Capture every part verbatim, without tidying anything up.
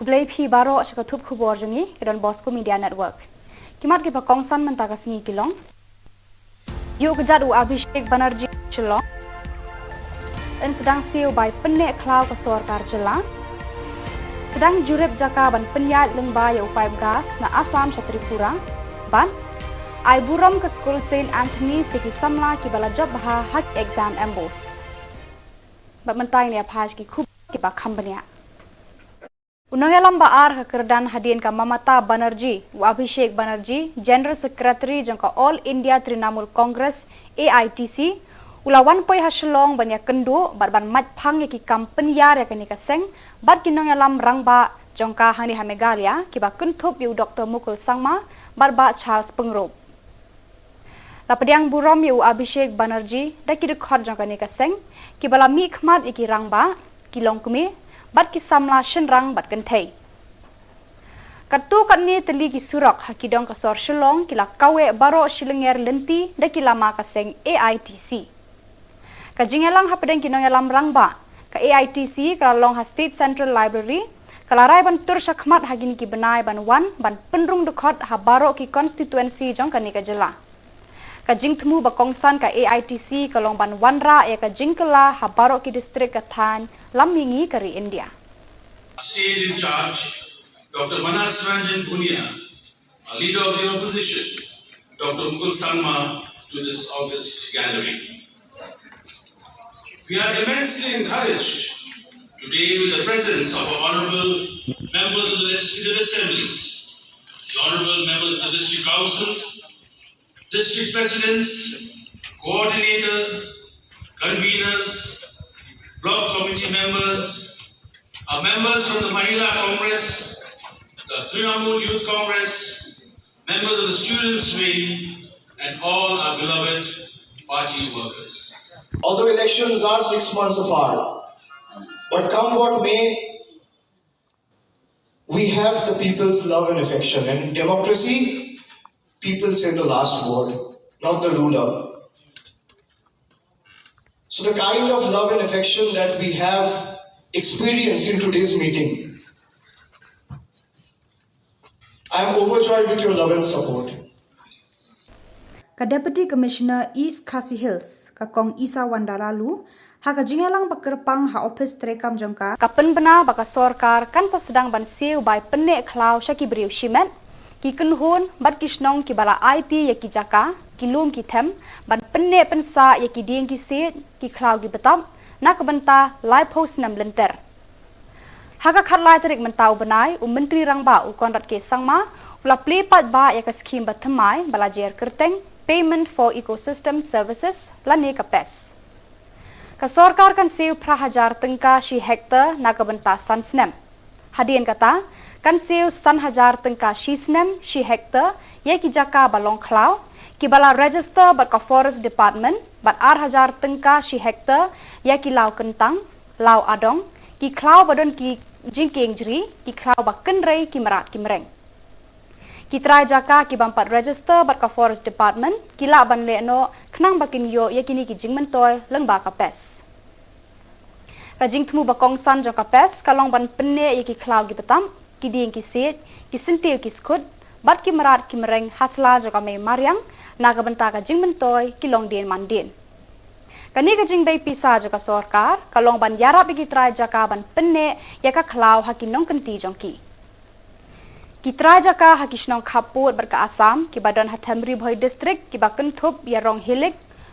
Khublei phi baroh sha ka thup khubor jong ngi ka Don Bosco Media Network. Ki mat kiba kongsan mynta ka sngi ki long: Ïuh kjat u Abhishek Banerjee Shillong. Yn sdang siew bai pynneh khlaw ka sorkar jylla. Sdang jurip jaka ban pynïaid lyngba ïa u paip gas na Assam sha Tripura. Bad ai burom ka skul Saint Anthony's ïa ki samla kiba la jop bha ha ki exam MBOSE. Bad mynta ngin ïa phai sha ki khubor kiba kham bniah. U nongïalam ba ar ka kyrdan hadien ka Mamata Banerjee, u Abhishek Banerjee, General Secretary jong ka All India Trinamool Congress, A I T C, u la wan poi ha Shillong ban ïakynduh bad ban mait phang ïa ki kam pynïar ïa kane ka seng bad ki nongïalam rangbah jong ka hangne ha Meghalaya kiba kynthup ïa u Doctor Mukul Sangma bad Bah Charles Pyngrope. La pdiang burom ïa u Abhishek Banerjee da ki dkhot jong kane ka seng kiba la mihkhmat ïa ki rangbah, ki longkmie bad ki samla shynrang bad kynthei. Katto katne tylli ki surok ha ki dong ka sor Shillong ki la kaweh baroh shilynter lynti da ki lama ka seng A I T C. Ka jingïalang hapdeng ki nongïalam rangbah ka A I T C ka la long ha State Central Library, ka la rai ban tur shakhmat ha kine ki bnai ban wan ban pynrung dkhot ha baroh ki constituency jong kane ka jylla. Ka jingthmu ba kongsan ka A I T C ka long ban wanrah ïa ka jingkylla ha baroh ki district ka thaiñ lam mihngi ka ri India. State in charge, Doctor Manas Ranjan Bhunia, a leader of the opposition, Doctor Mukul Sangma, to this august gathering. We are immensely encouraged today with the presence of our honorable members of the Legislative Assemblies, the honorable members of the district councils, district presidents, coordinators, conveners, block committee members, our members from the Mahila Congress, the Trinamool Youth Congress, members of the students' wing, and all our beloved party workers. Although elections are six months apart, but come what may, we have the people's love and affection. And in democracy, people say the last word, not the ruler. So the kind of love and affection that we have experienced in today's meeting, I am overjoyed with your love and support. Ka Deputy Commissioner East Khasi Hills, ka Kong Isawanda Laloo, ha ka jingïalang ba kyrpang ha ophis treikam jong ka, ka pynbna ba ka sorkar kan sa sdang ban siew bai pynneh khlaw sha ki briew shimet, ki kynhun bad ki shnong kiba la aiti ïa ki jaka, ki lum ki them, ban pynneh pynsah ïa ki dieng ki siej, ki khlaw ki btap na ka bynta laiphew snem lynter. Ha ka khatlai tarik mynta u bnai, u Myntri Rangbah u Conrad K Sangma u la plie paidbah ïa ka skhim bathymmai ba la jer kyrteng Payment for Ecosystem Services lane ka PES. Ka sorkar kan siew phra hajar tyngka shi hektar na ka bynta san snem. Hadien kata, kan siew san hajar tyngka shi snem shi hektar ïa ki jaka ba long khlaw kiba la register bad ka Forest Department, bad ar hajar tyngka shi hektar ïa ki law kyntang, law adong, ki khlaw ba don ki jingkieng jri, ki khlaw ba kynrei ki mrad ki mreng. Ki trai jaka ki bym pat register bad ka Forest Department ki lah ban leh noh khnang ba kin ïoh ïa kine ki jingmyntoi lyngba ka PES. Ka jingthmu ba kongsan jong ka PES ka long ban pynneh ïa ki khlaw ki btap, ki dieng ki siej, ki syntiew ki skhut bad ki mrad ki mreng ha sla jong ka mei mariang na ka bynta ka jingmyntoi ki longdien mandien. Kane ka jingbei pisa jong ka sorkar ka long ban ïarap ïa ki trai jaka ban pynneh ïa ka khlaw ha ki nongkynti jong ki. Ki trai jaka ha ki shnong khappud bad ka Assam kiba don ha them Ri Bhoi District kiba kynthup ïa Ronghilik,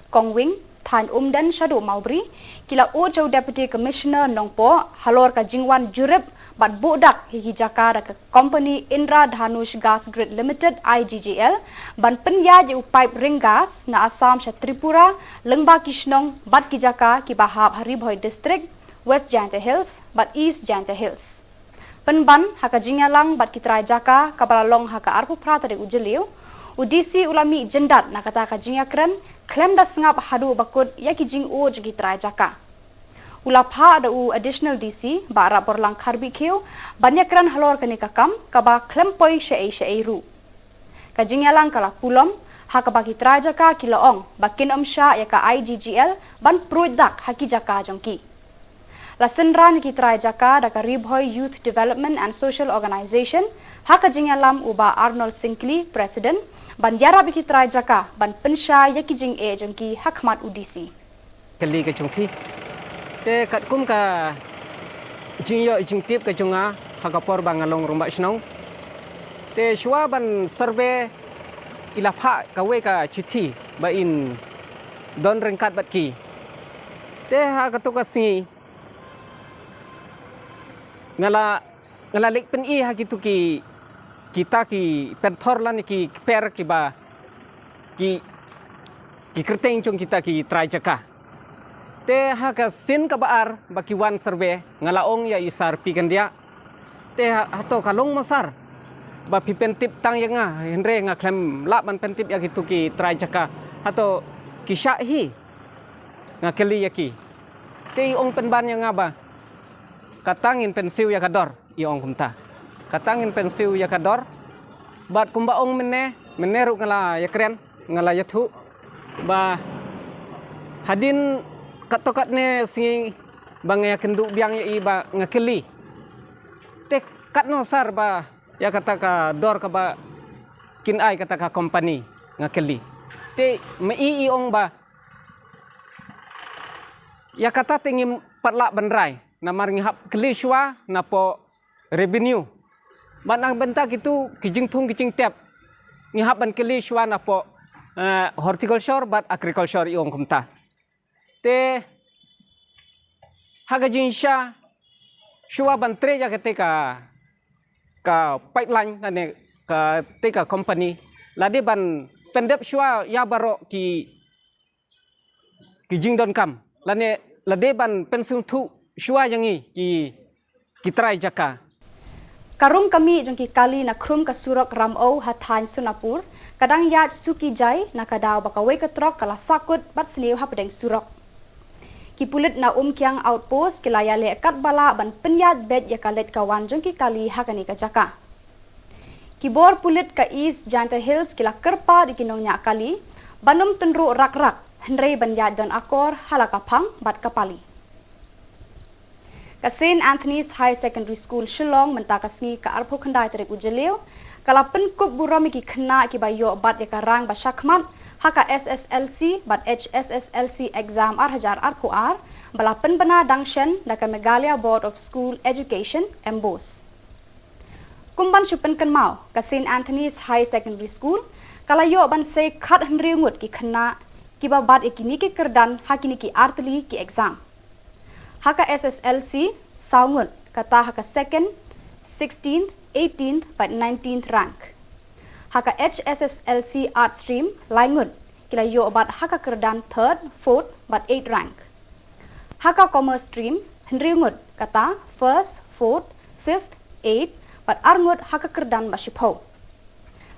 Kongwing, thaiñ Umden shaduh Mawbri, ki la ud sha u Deputy Commissioner Nongpoh halor ka jingwan jurip bad buh dak ïa ki jaka da ka company Indra Dhanush Gas Grid Limited, I G G L, ban pynïaid ïa u paip ring gas na Assam sha Tripura lyngba ki shnong bad ki jaka kiba hap ha Ri Bhoi District, West Jaintia Hills bad East Jaintia Hills. Pynban ha ka jingïalang bad ki trai jaka kaba la long ha ka arphew phra tarik u Jylliew, u D C u la mih jyndat na kata ka jingïakren khlem da sngap haduh ba kut ïa ki jingud jong ki trai jaka. U la phah da u Additional D C Bah Rapborlang Kharbikhiew ban ïakren halor kane ka kam kaba khlem poi shaei shaei ruh. Ka jingïalang ka la pulom ha kaba ki trai jaka ki la ong ba kin ym shah ïa ka I G G L ban pruid dak ha ki jaka jong ki. La synran ïa ki trai jaka da ka Ri Bhoi Youth Development and Social Organization, ha ka jingïalam u Bah Arnold Syngkli, President, ban ïarap ïa ki trai jaka ban pynshai ïa ki jingeh jong ki ha khmat u D C. Kali ka jong phi. Te katkum ka jingïoh jingtip ka jong nga ha ka por ba nga long rangbah shnong. Te shuwa ban survey i la phah kawei ka chithi ba in don ryngkat bad ki. Te ha kato ka sngi nga la, nga la leit pyni ha kitu ki, kita ki pynthor lane ki kper kiba ki, ki kyrteng jong kita ki trai jaka. Te ha ka sien kaba ar ba ki wan survey, nga la ong ïa i Sir P. Kyndiah. Te ha, hato ka long mo sir ba phi pyntip tang ïa nga, hynrei nga khlem lah ban pyntip ïa kitu ki trai jaka. Hato ki shah hi? Nga kylli ïa ki. Te i ong pynban ïa nga ba kata ngin pynsiew ïa ka dor, i ong kumta. Kata ngin pynsiew ïa ka dor. Bad kumba ong mynne, mynne ruh nga la ïakren, nga la ïathuh ba hadien katto katne sngi ba nga ïakynduh biang ïa i ba nga kylli. Te katno sir ba ïa kata ka dor kaba kin ai kata ka company, nga kylli. Te ma i i ong ba ïa kata te ngim pat lah ban rai, namar ngi hap kylli shuwa napoh revenue. Bad na ka bynta kitu ki jingthung ki jingtep, ngi hap ban kylli shuwa napoh, eh, horticulture bad agriculture, i ong kumta. Te ha ka jingshisha, shuwa ban trei ïa kata ka, ka pipeline lane kata ka company, la dei ban pyndep shuwa ïa baroh ki, ki jingdonkam, lane la dei ban pynsngewthuh shuwa ïa ngi ki, ki trai jaka. Ka rung ka mih jong ki kali na khrum ka surok Ramew ha thaiñ Sonapur ka dang ïaid suki jai na ka daw ba kawei ka trok ka la sahkut bad sniew hapdeng surok. Ki pulit na Umkiang Outpost ki la ïaleh katba lah ban pynïaid beit ïa ka leit ka wan jong ki kali ha kane ka jaka. Ki bor pulit ka East Jaintia Hills ki la kyrpad ïa ki nongñiah kali ban ym tynruh rak rak, hynrei ban ïaid don akor ha la ka phang bad ka pali. Ka Saint Anthony's Higher Secondary School Shillong mynta ka sngi ka arphew khyndai tarik u Jylliew ka la pynkup burom ïa ki khynnah kiba ïoh bat ïa ka rank ba shakhmat ha ka S S L C bad H S S L C exam ar hajar arphew ar ba la pynbna dang shen da ka Meghalaya Board of School Education, MBOSE. Kum ban shu pynkynmaw, ka Saint Anthony's Higher Secondary School ka la ïoh ban sei khathynriew ngut ki khynnah kiba bat ïa kine ki kyrdan ha kine ki artylli ki exam. Ha ka S S L C, saw ngut, kata ha ka second, sixteenth, eighteenth bad nineteenth rank. Ha ka H S S L C Arts Stream, lai ngut, ki la ïoh bat ha ka kyrdan third, fourth bad eighth rank. Ha ka Commerce Stream, hynriew ngut, kata first, fourth, fifth, eighth bad ar ngut ha ka kyrdan ba shiphew.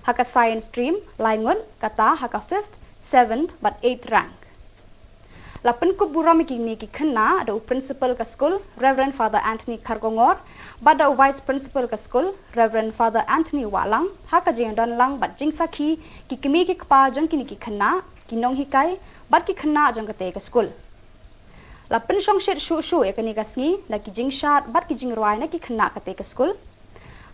Ha ka Science Stream, lai ngut, kata ha ka fifth, seventh bad eighth rank. La pynkup burom ïa kine ki khynnah da u Principal ka skul, Reverend Father Anthony Kharkongor, bad da u Vice Principal ka skul, Reverend Father Anthony Wahlang, ha ka jingdon lang bad jingsakhi ki kmie ki kpa jong kine ki khynnah, ki nonghikai bad ki khynnah jong katei ka skul. La pynshongshit shuh shuh ïa kane ka sngi da ki jingshad bad ki jingrwai na ki khynnah katei ka skul.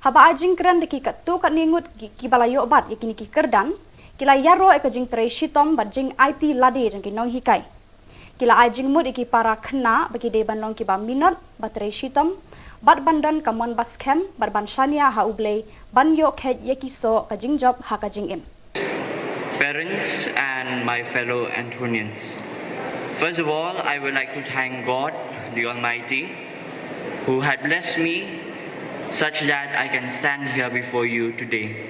Haba ai jingkren da ki katto katne ngut ki, kiba la ïoh bat ïa kine ki kyrdan, ki la ïaroh ïa ka jingtrei shitom bad jingaiti lade jong ki nonghikai. Ki la ai jingmut ïa ki para khynnah ba ki dei ban long kiba minot, ba trei shitom bad ban don ka mon ba skhem bad ban shaniah ha U Blei ban ïoh kheit ïa ki soh ka jingjop ha ka jingim. Parents and my fellow Anthonians. First of all, I would like to thank God, the Almighty, who had blessed me such that I can stand here before you today.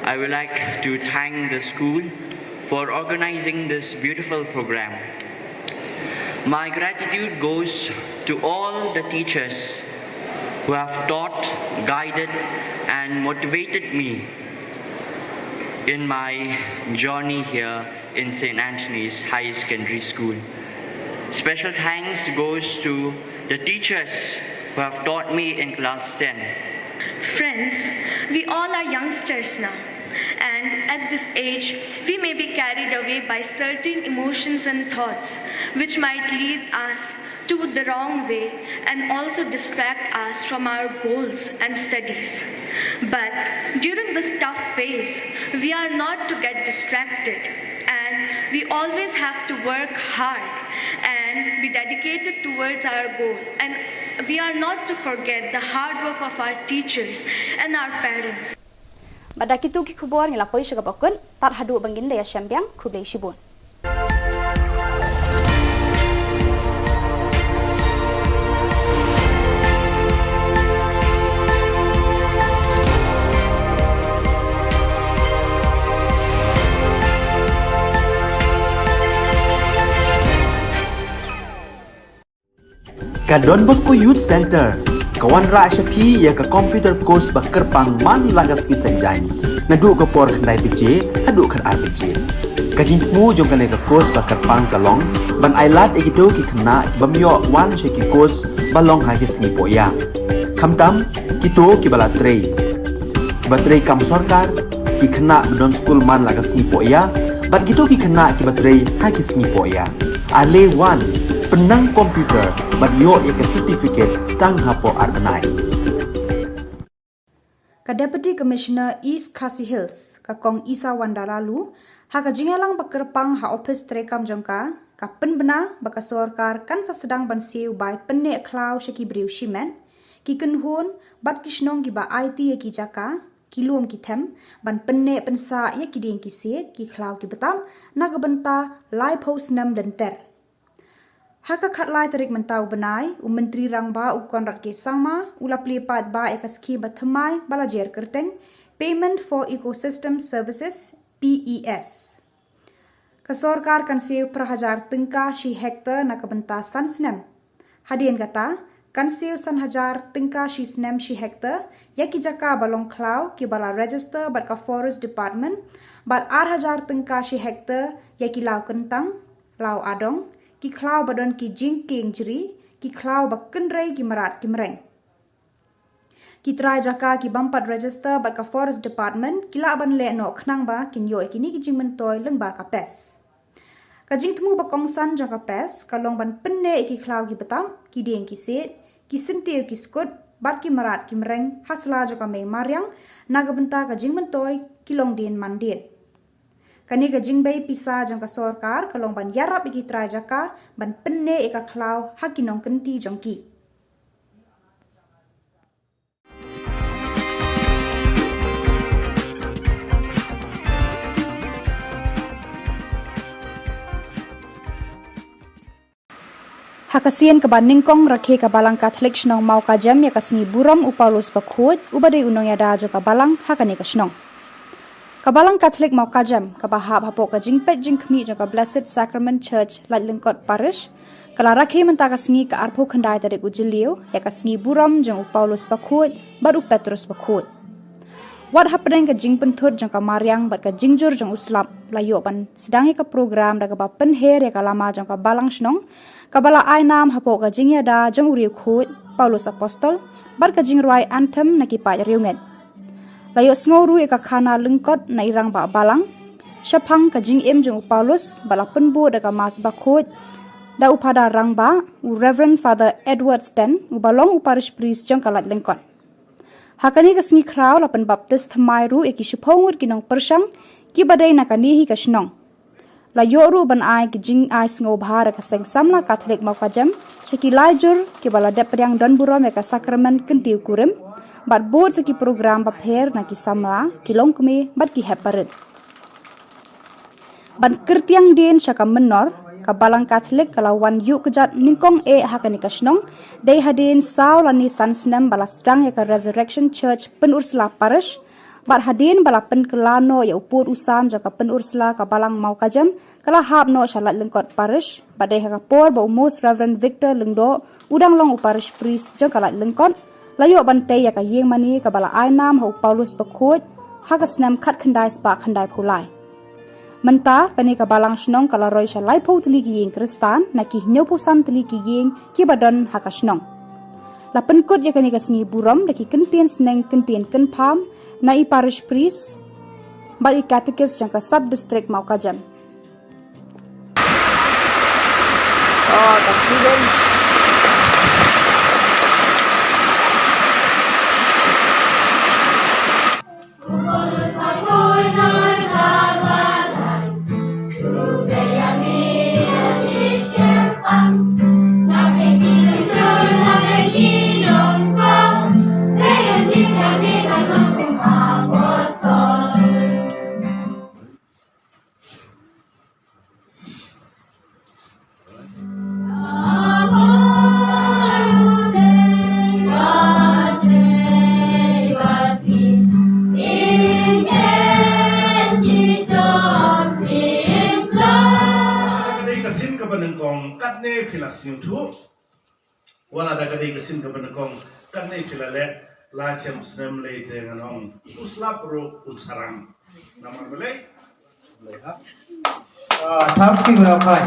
I would like to thank the school for organizing this beautiful program. My gratitude goes to all the teachers who have taught, guided, and motivated me in my journey here in Saint Anthony's Higher Secondary School. Special thanks goes to the teachers who have taught me in class ten. Friends, we all are youngsters now, and at this age, we may be carried away by certain emotions and thoughts which might lead us to the wrong way and also distract us from our goals and studies. But during this tough phase, we are not to get distracted, and we always have to work hard and be dedicated towards our goal. And we are not to forget the hard work of our teachers and our parents. Bad da kito ki khubor ngi la poi sha kaba kut, tad haduh ban ngin da ïashem biang, khublei shibun. Ka Don Bosco Youth Center ka wanrah sha phi ïa ka computer course ba kyrpang man la ka sngi Saitjaiñ, naduh ka por khyndai baje haduh khatar baje. Ka jingthmu jong kane ka course ba kyrpang ka long ban ailad ïa kito ki khynnah ki bym ïoh wan sha ki course ba long ha ki sngi pohïa, khamtam kito kiba la trei, kiba trei kam sorkar, ki khynnah ba don skul man la ka sngi pohïa, bad kito ki khynnah kiba trei ha ki sngi pohïa. Ale wan, pynnang computer bad ïoh ïa ka certificate tang hapoh ar bnai. Ka Deputy Commissioner East Khasi Hills, ka Kong Isawanda Laloo, ha ka jingïalang ba kyrpang ha ophis treikam jong ka, ka pynbna ba ka sorkar kan sa sdang ban siew bai pynneh khlaw sha ki briew shimet, ki kynhun bad ki shnong kiba aiti ïa ki jaka, ki lum ki them, ban pynneh pynsah ïa ki dieng ki siej, ki khlaw ki btap, na ka bynta laiphew snem lynter. Ha ka khatlai tarik mynta u bnai, u Myntri Rangbah u Conrad K Sangma u la plie paidbah ïa ka skhim ba thymmai ba la jer kyrteng Payment for Ecosystem Services, P E S. Ka sorkar kan siew phra hajar tyngka shi hektar na ka bynta san snem. Hadien kata, kan siew san hajar tyngka shi snem shi hektar ïa ki jaka ba long khlaw kiba la register bad ka Forest Department, bad ar hajar tyngka shi hektar ïa ki law kyntang, law adong, ki khlaw ba don ki jingkieng jri, ki khlaw ba kynrei ki mrad ki mreng. Ki trai jaka ki bym pat register bad ka Forest Department ki lah ban leh noh khnang ba kin ïoh ïa kine ki jingmyntoi lyngba ka PES. Ka jingthmu ba kongsan jong ka PES ka long ban pynneh ïa ki khlaw ki btap, ki dieng ki siej, ki syntiew ki skud, bad ki mrad ki mreng ha sla jong ka mei mariang, na ka bynta ka jingmyntoi ki longdien mandien. Kane ka jingbei pisa jong ka sorkar ka long ban ïarap ïa ki trai jaka ban pynneh ïa ka khlaw ha ki nongkynti jong ki. Ha ka sien kaba nyngkong, rakhe ka Balang Katholik shnong Mawkajem ïa ka sngi burom u Paulus Bakhuid, uba dei u nongïada jong ka Balang ha kane ka shnong. Ka Balang Katholik Mawkajem, kaba hap hapoh ka jingpeit jingkhmih jong ka Blessed Sacrament Church, Laitlyngkot Parish, ka la rakhe mynta ka sngi ka arphew khyndai tarik u Jylliew ïa ka sngi burom jong u Paulus Bakhuid bad u Petrus Bakhuid. Wat hapdeng ka jingpynthut jong ka mariang bad ka jingjur jong u slap, la ïoh ban sdang ïa ka program da kaba pynher ïa ka lama jong ka Balang shnong, kaba la ai nam hapoh ka jingïada jong u riewkhuid Paulus Apostol bad ka jingrwai anthem na ki paid riewngeit. La ïohsngew ruh ïa ka khana lyngkot na i Rangbah Balang shaphang ka jingim jong u Paulus, bad la pynbud da ka Mass Bakhuid da u Phadar Rangbah, u Reverend Father Edward Sten, uba long u Parish Priest jong ka Laitlyngkot. Ha kane ka sngi khraw la pynbaptis thymmai ruh ïa ki shiphew ngut ki nongpyrshang kiba dei na kane hi ka shnong. La ïoh ruh ban ai ki jingai sngewbha da ka Seng Samla Katholik Mawkajem sha ki lai jur kiba la dep pdiang don burom ïa ka Sakramen Kyntiew Kurim, bad bud sa ki program bapher na ki samla, ki longkmie bad ki hep barit. Ban kyrtiang dien sha ka mynnor, ka Balang Katholik ka la wan ïuh kjat nyngkong eh ha kane ka shnong, dei hadien saw lane san snem ba la sdang ïa ka Resurrection Church Pynursla Parish, bad hadien ba la pynkylla noh ïa u pud u sam jong ka Pynursla ka Balang Mawkajem, ka la hap noh sha Laitlyngkot Parish, bad dei ha ka por ba u Most Reverend Victor Lyngdoh u dang long u Parish Priest jong ka Laitlyngkot, la ïoh ban tei ïa ka ïingmane kaba la ai nam ha u Paulus Bakhuid ha ka snem khatkhyndai spah khyndaiphew lai. Mynta kane ka Balang shnong ka la roi sha laiphew tylli ki ïing Khristan na ki hynñiewphew san tylli ki ïing kiba don ha ka shnong. La pynkut ïa kane ka sngi burom da ki kyntien sneng kyntien kynpham na i Parish Priest bad i Catechist jong ka Sub District Mawkajem. Ah, ka student. Kane phi la sngewthuh. Wat la da ka dei ka sien kaba nyngkong, kane phi la leh, la chem snem lei te ngan ong u slap ruh un sarang. Namar balei? Balei ha? Ah, thank you, Rabai.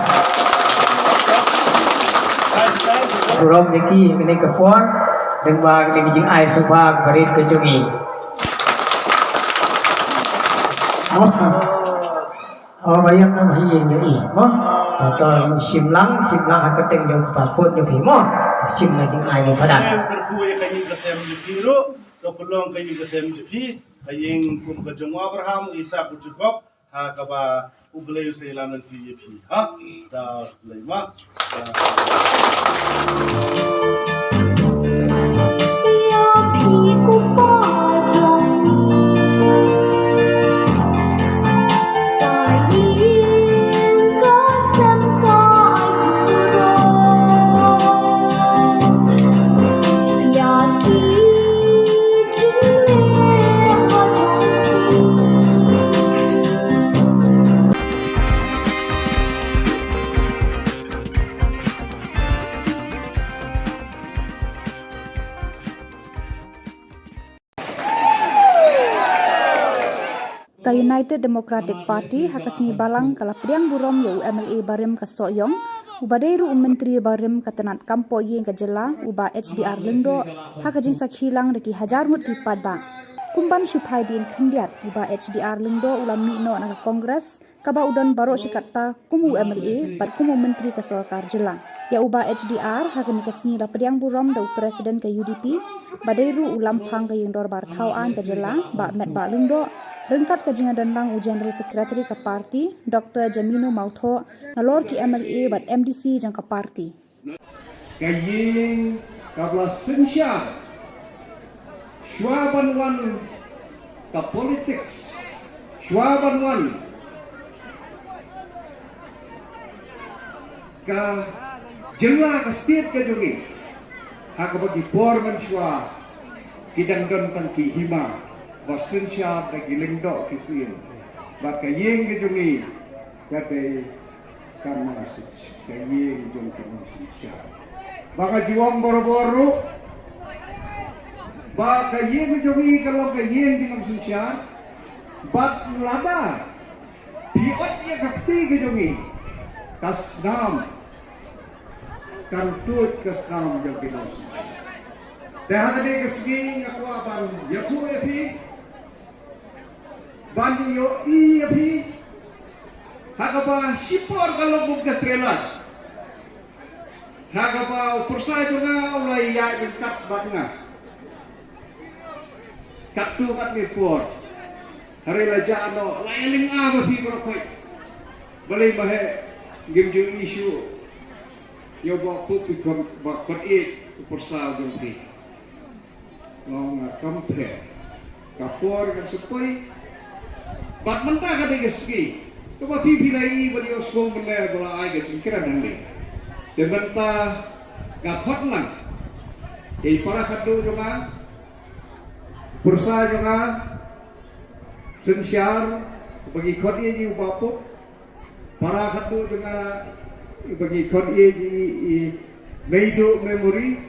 Burom ïa ki, kane ka por, dang ba kane ka jingai sngewbha barit ka jong i. Awesome. Oh, ba ïa nam hi ïa i mo. To to, shim lang, shim lang ha ka teng jong pa put jong phi mo. Shim lang jingai jong padan. Em kyrkhu ïa ka ïing ka sem jong phi ruh, ka pynlong ka ïing ka sem jong phi, ka ïing kum ka jong u Abraham, u Isak, u Jakob, ha kaba U Blei u sa ïalam lynti ïa phi. Ha? Da Blei ma. Ka United Democratic Party ha ka sngi Balang ka la pdiang burom ïa u M L A barim ka Sohiong, uba dei ruh u Myntri barim ka tnat kam pohïing ka jylla, u Bah H D R Lyngdoh, ha ka jingsakhi lang da ki hajar ngut ki paidbah. Kumban shu phai dien khyndiat, u Bah H D R Lyngdoh u la mih noh na ka Congress, kaba u don baroh shi katta kum u M L A bad kum u Myntri ka Sorkar Jylla. Ïa u Bah H D R ha kane ka sngi la pdiang burom da u President ka U D P, ba dei ruh u Lamphang ka Ïing Dorbar Thaw Aiñ ka Jylla, Bah Metbah Lyngdoh, ryngkat ka jingïadon lang u General Secretary ka party, Doctor Jamino Mawthoh, nalor ki M L A bad M D C jong ka party. Ka ïing kaba la synshar shuwa ban wan ka politics, shuwa ban wan ka jylla, ka state ka jong ngi. Ha kaba ki por mynshuwa ki dang don tang ki hima ba synshar da ki lyngdoh ki sien. Bad ka ïing ka jong ngi ka dei ka nongshit, ka ïing jong ka nongsynshar. Ba ka ju ong barabor ruh ba ka ïing jong ngi ka long ka ïing jong ka nongsynshar. Bad lada phi ot ïa ka kti ka jong ngi, ka snam kan tuid ka snam jong ki nongsynshar. Te ha kane ka sngi nga kwah ban ïathuh ïa phi, ban ïohi ïa phi, ha kaba shipor ka long kum ka trailer, ha kaba u pyrsa jong nga u la ïaid ryngkat bad nga katto katne por. Hynrei la jah noh, la ïalynga bad phi baroh khoit. Balei ma heh ngim ju ïohi shuh ïa u Bah Pope, phi khot, ba khot ïeit u pyrsa jong phi. Nga ong, ah, kam pher. Ka por kan sa poi. Bad mynta ka dei ka sngi kaba phi, phi la ïohi bad ïohsngew mynne ba la ai ka jingkren hangne. Te mynta nga khot lang ïa i para khadduh jong nga, pyrsa jong nga, synshar, ba ngi khot ïa i u Bah Pope. Para khadduh jong nga, ba ngi khot ïa i, i Naïduh Memory,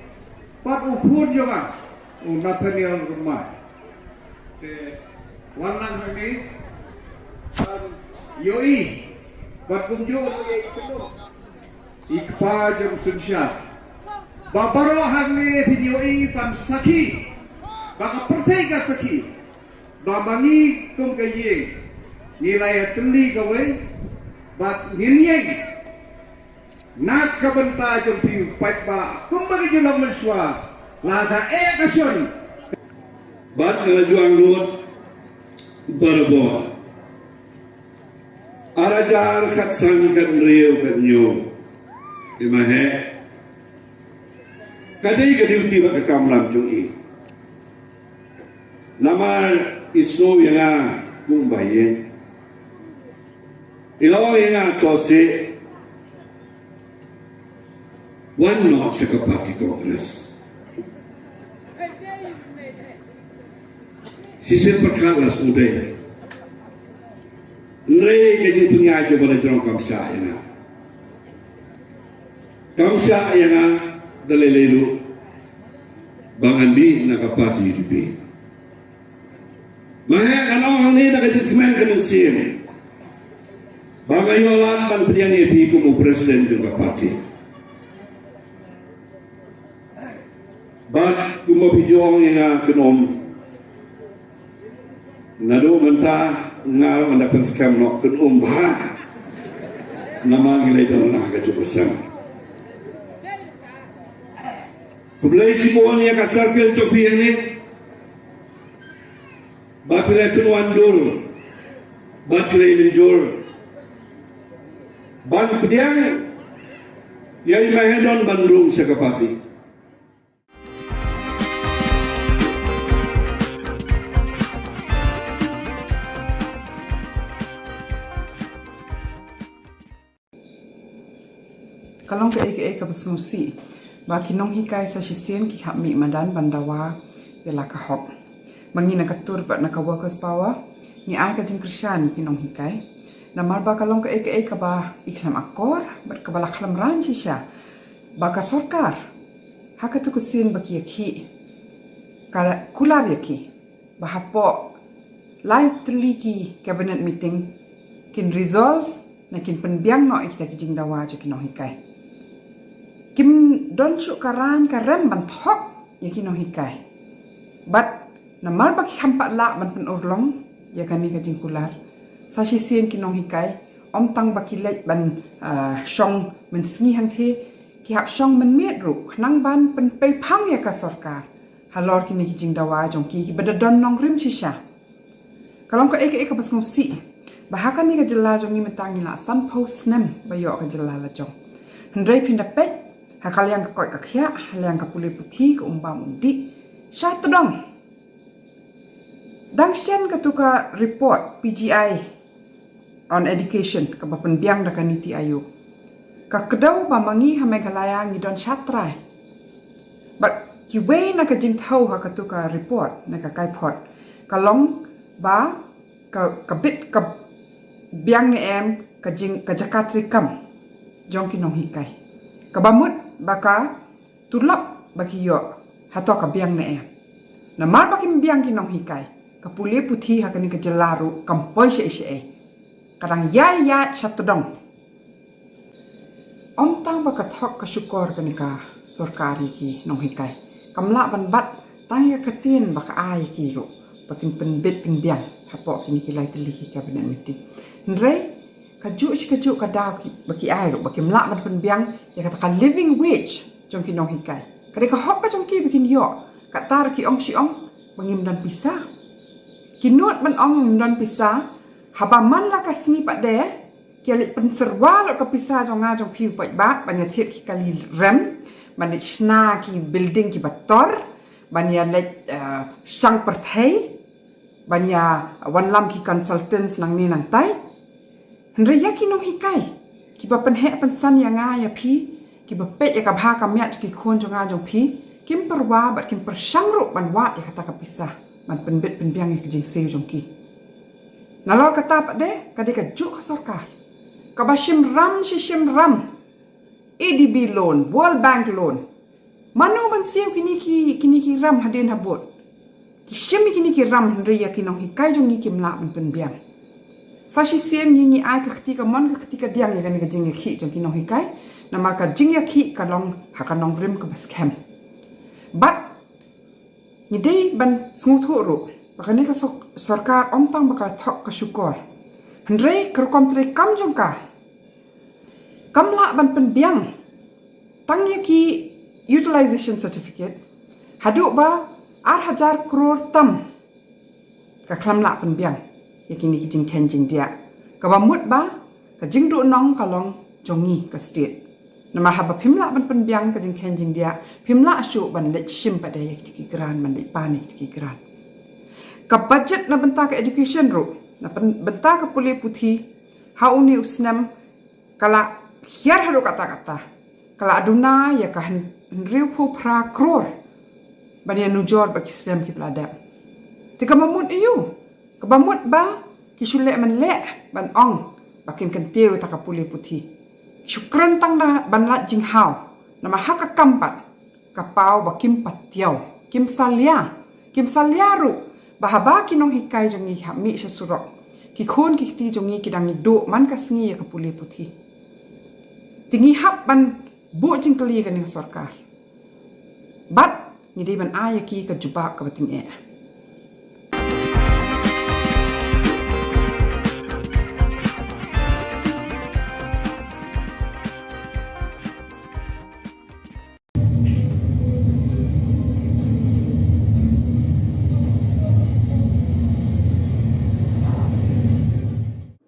bad u khun jong nga u Nathaniel Rymbai. Te wan lang hangne ban ïohi bad kumjuh ruh ïa i kynduh, i kpa jong synshar. Ba baroh hangne phin ïohi ban sakhi, ba ka pyrthei ka sakhi ba ma ngi kum ka ïing ngi la ïatylli kawei bad ngin ïeng na ka bynta jong phi u paidbah kumba ka jinglong mynshuwa. Lada eh ka shon. Bad nga la ju angnud barabor. Ar hajar khatsan, khathynriew, khathynñiew. Te ma heh ka dei ka duty bad ka kamram jong i. Namar i sngew ïa nga kum ba ïeng. I la ong ïa nga, to seh wan noh sha ka party Congress. Shisien pyrkhat la sngewdei. Hynrei ka jingpynïaid jong ba la jrong kam shah ïa nga. Kam shah ïa nga da lei lei ruh ba ngan mih na ka party U D P. Ma heh, ngan ong hangne na ka jingkmen ka mynsiem ba nga ïoh lad ban pdiang ïa phi kum u president jong ka party. Bad kumba phi ju ong ïa nga, kynum. Naduh mynta nga ruh ngan da pynskhem noh, kynum bha. Namar ngi leit don na ka juh ka sem. Khublei shibun ïa ka circle jong phi hangne. Ba phi la pynwandur, ba phi la mynjur ban pdiang ïa i Maheh Don ban rung sha ka party. Ka long kaei kaei kaba sngewsih ba ki nonghikai sa shisien ki hap mih madan ban dawa ïa la ka hok. Ma ngi na ka tur bad na ka workers power, ngi ai ka jingkyrshan ïa ki nonghikai. Namar ba ka long kaei kaei kaba i khlem akor bad kaba la khlem ran shisha ba ka sorkar ha katu ka sien ba ki ïakhih ka kular ïa ki ba hapoh lai tylli ki cabinet meeting kin resolve ne kin pynbiang noh ïa kita ki jingdawa jong ki nonghikai. Kim don shuh ka rain ka rem ban thok ïa ki nonghikai. Bad namar ba ki kham pat lah ban pynurlong ïa kane ka jingkular, sa shisien ki nonghikai ym tang ba ki leit ban, ah, shong mynsngi hangthie, ki hap shong mynmiet ruh khnang ban pynpei phang ïa ka sorkar halor kine ki jingdawa jong ki kiba da don nongrim shisha. Ka long kaei kaei kaba sngewsih ba ha kane ka jylla jong ngi mynta ngi la sanphew snem ba ïoh ka jylla la jong. Hynrei phin da peit ha ka liang ka koit ka khiah, ha liang ka pule puthi, ka um bam um dih, sha tdong. Dang shen katu ka report P G I on Education kaba pynbiang da ka NITI Aayog, ka kdew ba ma ngi ha Meghalaya ngi don shatrai. Bad kiwei na ka jingthew ha katu ka report na ka kaiphod ka long ba ka, ka bit ka biang ne em ka jing, ka jaka treikam jong ki nonghikai, kaba mut ba ka tulop ba ki ïoh hato ka biang ne em. Namar ba kim biang ki nonghikai, ka pule puthi ha kane ka jylla ruh kam poi shaei shaei. Ka dang ïai ïaid sha tdong. Ym tang ba ka thok ka shukor kane ka sorkar ïa ki nonghikai, kam lah ban bat tang ïa ka ktien ba ka ai ïa ki ruh ba kin pynbit pynbiang hapoh kine ki lai tylli ki cabinet meeting. Hynrei kajuh shi kajuh ka daw ki, ba ki ai ruh ba kim lah ban pynbiang ïa kata ka living wage jong ki nonghikai. Ka dei ka hok ka jong ki ba kin ïoh. Kata ruh ki ong shi ong ba ngim don pisa. Ki nud ban ong ngim don pisa, haba man la ka sngi pat de ki ïa leit pynsyrwa lut ka pisa jong nga jong phi u paidbah ban ïa thied ki kali rem, ban leit shna ki building kiba tor, ban ïa leit, eh, shang pyrthei, ban ïa wanlam ki consultants nangne nangtai. Hynrei ïa ki nonghikai kiba pynheh pynsan ïa nga ïa phi, kiba peit ïa ka bha ka miat jong ki khun jong nga jong phi, kim pyrwa bad kim pyrshang ruh ban wad ïa kata ka pisa ban pynbit pynbiang ïa ka jingsiew jong ki. Nalor kata pat de ka dei kajuh ka sorkar kaba shim ram shi shim ram, A D B loan, World Bank loan. Mano ban siew kine ki, kine ki ram hadien habud? Ki shim ïa kine ki ram hynrei ïa ki nonghikai jong ngi kim lah ban pynbiang. Sa shisien ngi, ngi ai ka kti kamon ka kti kadiang ïa kane ka jingïakhih jong ki nonghikai. Namar ka jingïakhih ka long ha ka nongrim kaba skhem. Bad ngi dei ban sngewthuh ruh ba kane ka sor-, sorkar ym tang ba ka thok ka shukor, hynrei ka rukom treikam jong ka kam lah ban pynbiang tang ïa ki utilization certificate haduh ba ar hajar klur tam. Ka khlem lah pynbiang ïa kine ki jingkheiñ jingdiah, kaba mut ba ka jingduhnong ka long jong ngi ka state. Namar haba phim lah ban pynbiang ka jingkheiñ jingdiah, phim lah shuh ban leit shim pat de ïa kito ki grant, ban leit pan ïa kito ki grant. Ka budget na bynta ka education ruh, na pyn-, bynta ka pule puthi, ha une u snem ka la hiar haduh katta katta, ka la duna ïa ka hyn-, hynriewphew phra klur ban ïa nujor bad ki snem kiba la dep. Te kaba mut aïu? Kaba mut ba ki shu leh man leh ban ong ba kin kyntiew ïa kata ka pule puthi. Ki shu kren tang da ban lait jinghaw. Namar ha ka kam pat ka paw ba kim patiaw, kim salia, kim salia ruh ba haba ki nonghikai jong ngi hap mih sha surok, ki khun ki kti jong ngi ki dang ïa duh man ka sngi ïa ka pule puthi. Te ngi hap ban buh jingkylli ïa kane ka sorkar. Bad ngi dei ban ai ïa ki ka jubab kaba tyngeh.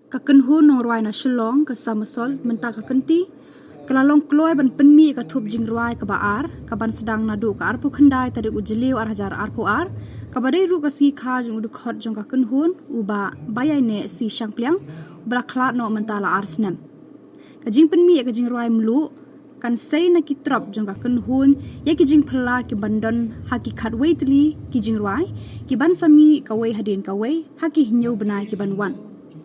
Ka kynhun nongrwai na Shillong, ka Somersault, mynta ka kynti ka la long kloi ban pynmih ïa ka thup jingrwai kaba ar, kaban sdang naduh ka arphew khyndai tarik u Jylliew ar hajar arphew ar, kaba dei ruh ka sngi kha jong u dkhot jong ka kynhun, u Bah Baiaineh C Shangpliang, uba la khlad noh mynta la ar snem. Ka jingpynmih ïa ka jingrwai mluh kan sei na ki trop jong ka kynhun ïa ki jingphylla kiban don ha ki khatwei tylli ki jingrwai, kiban sa mih kawei hadien kawei ha ki hynñiew bnai kiban wan.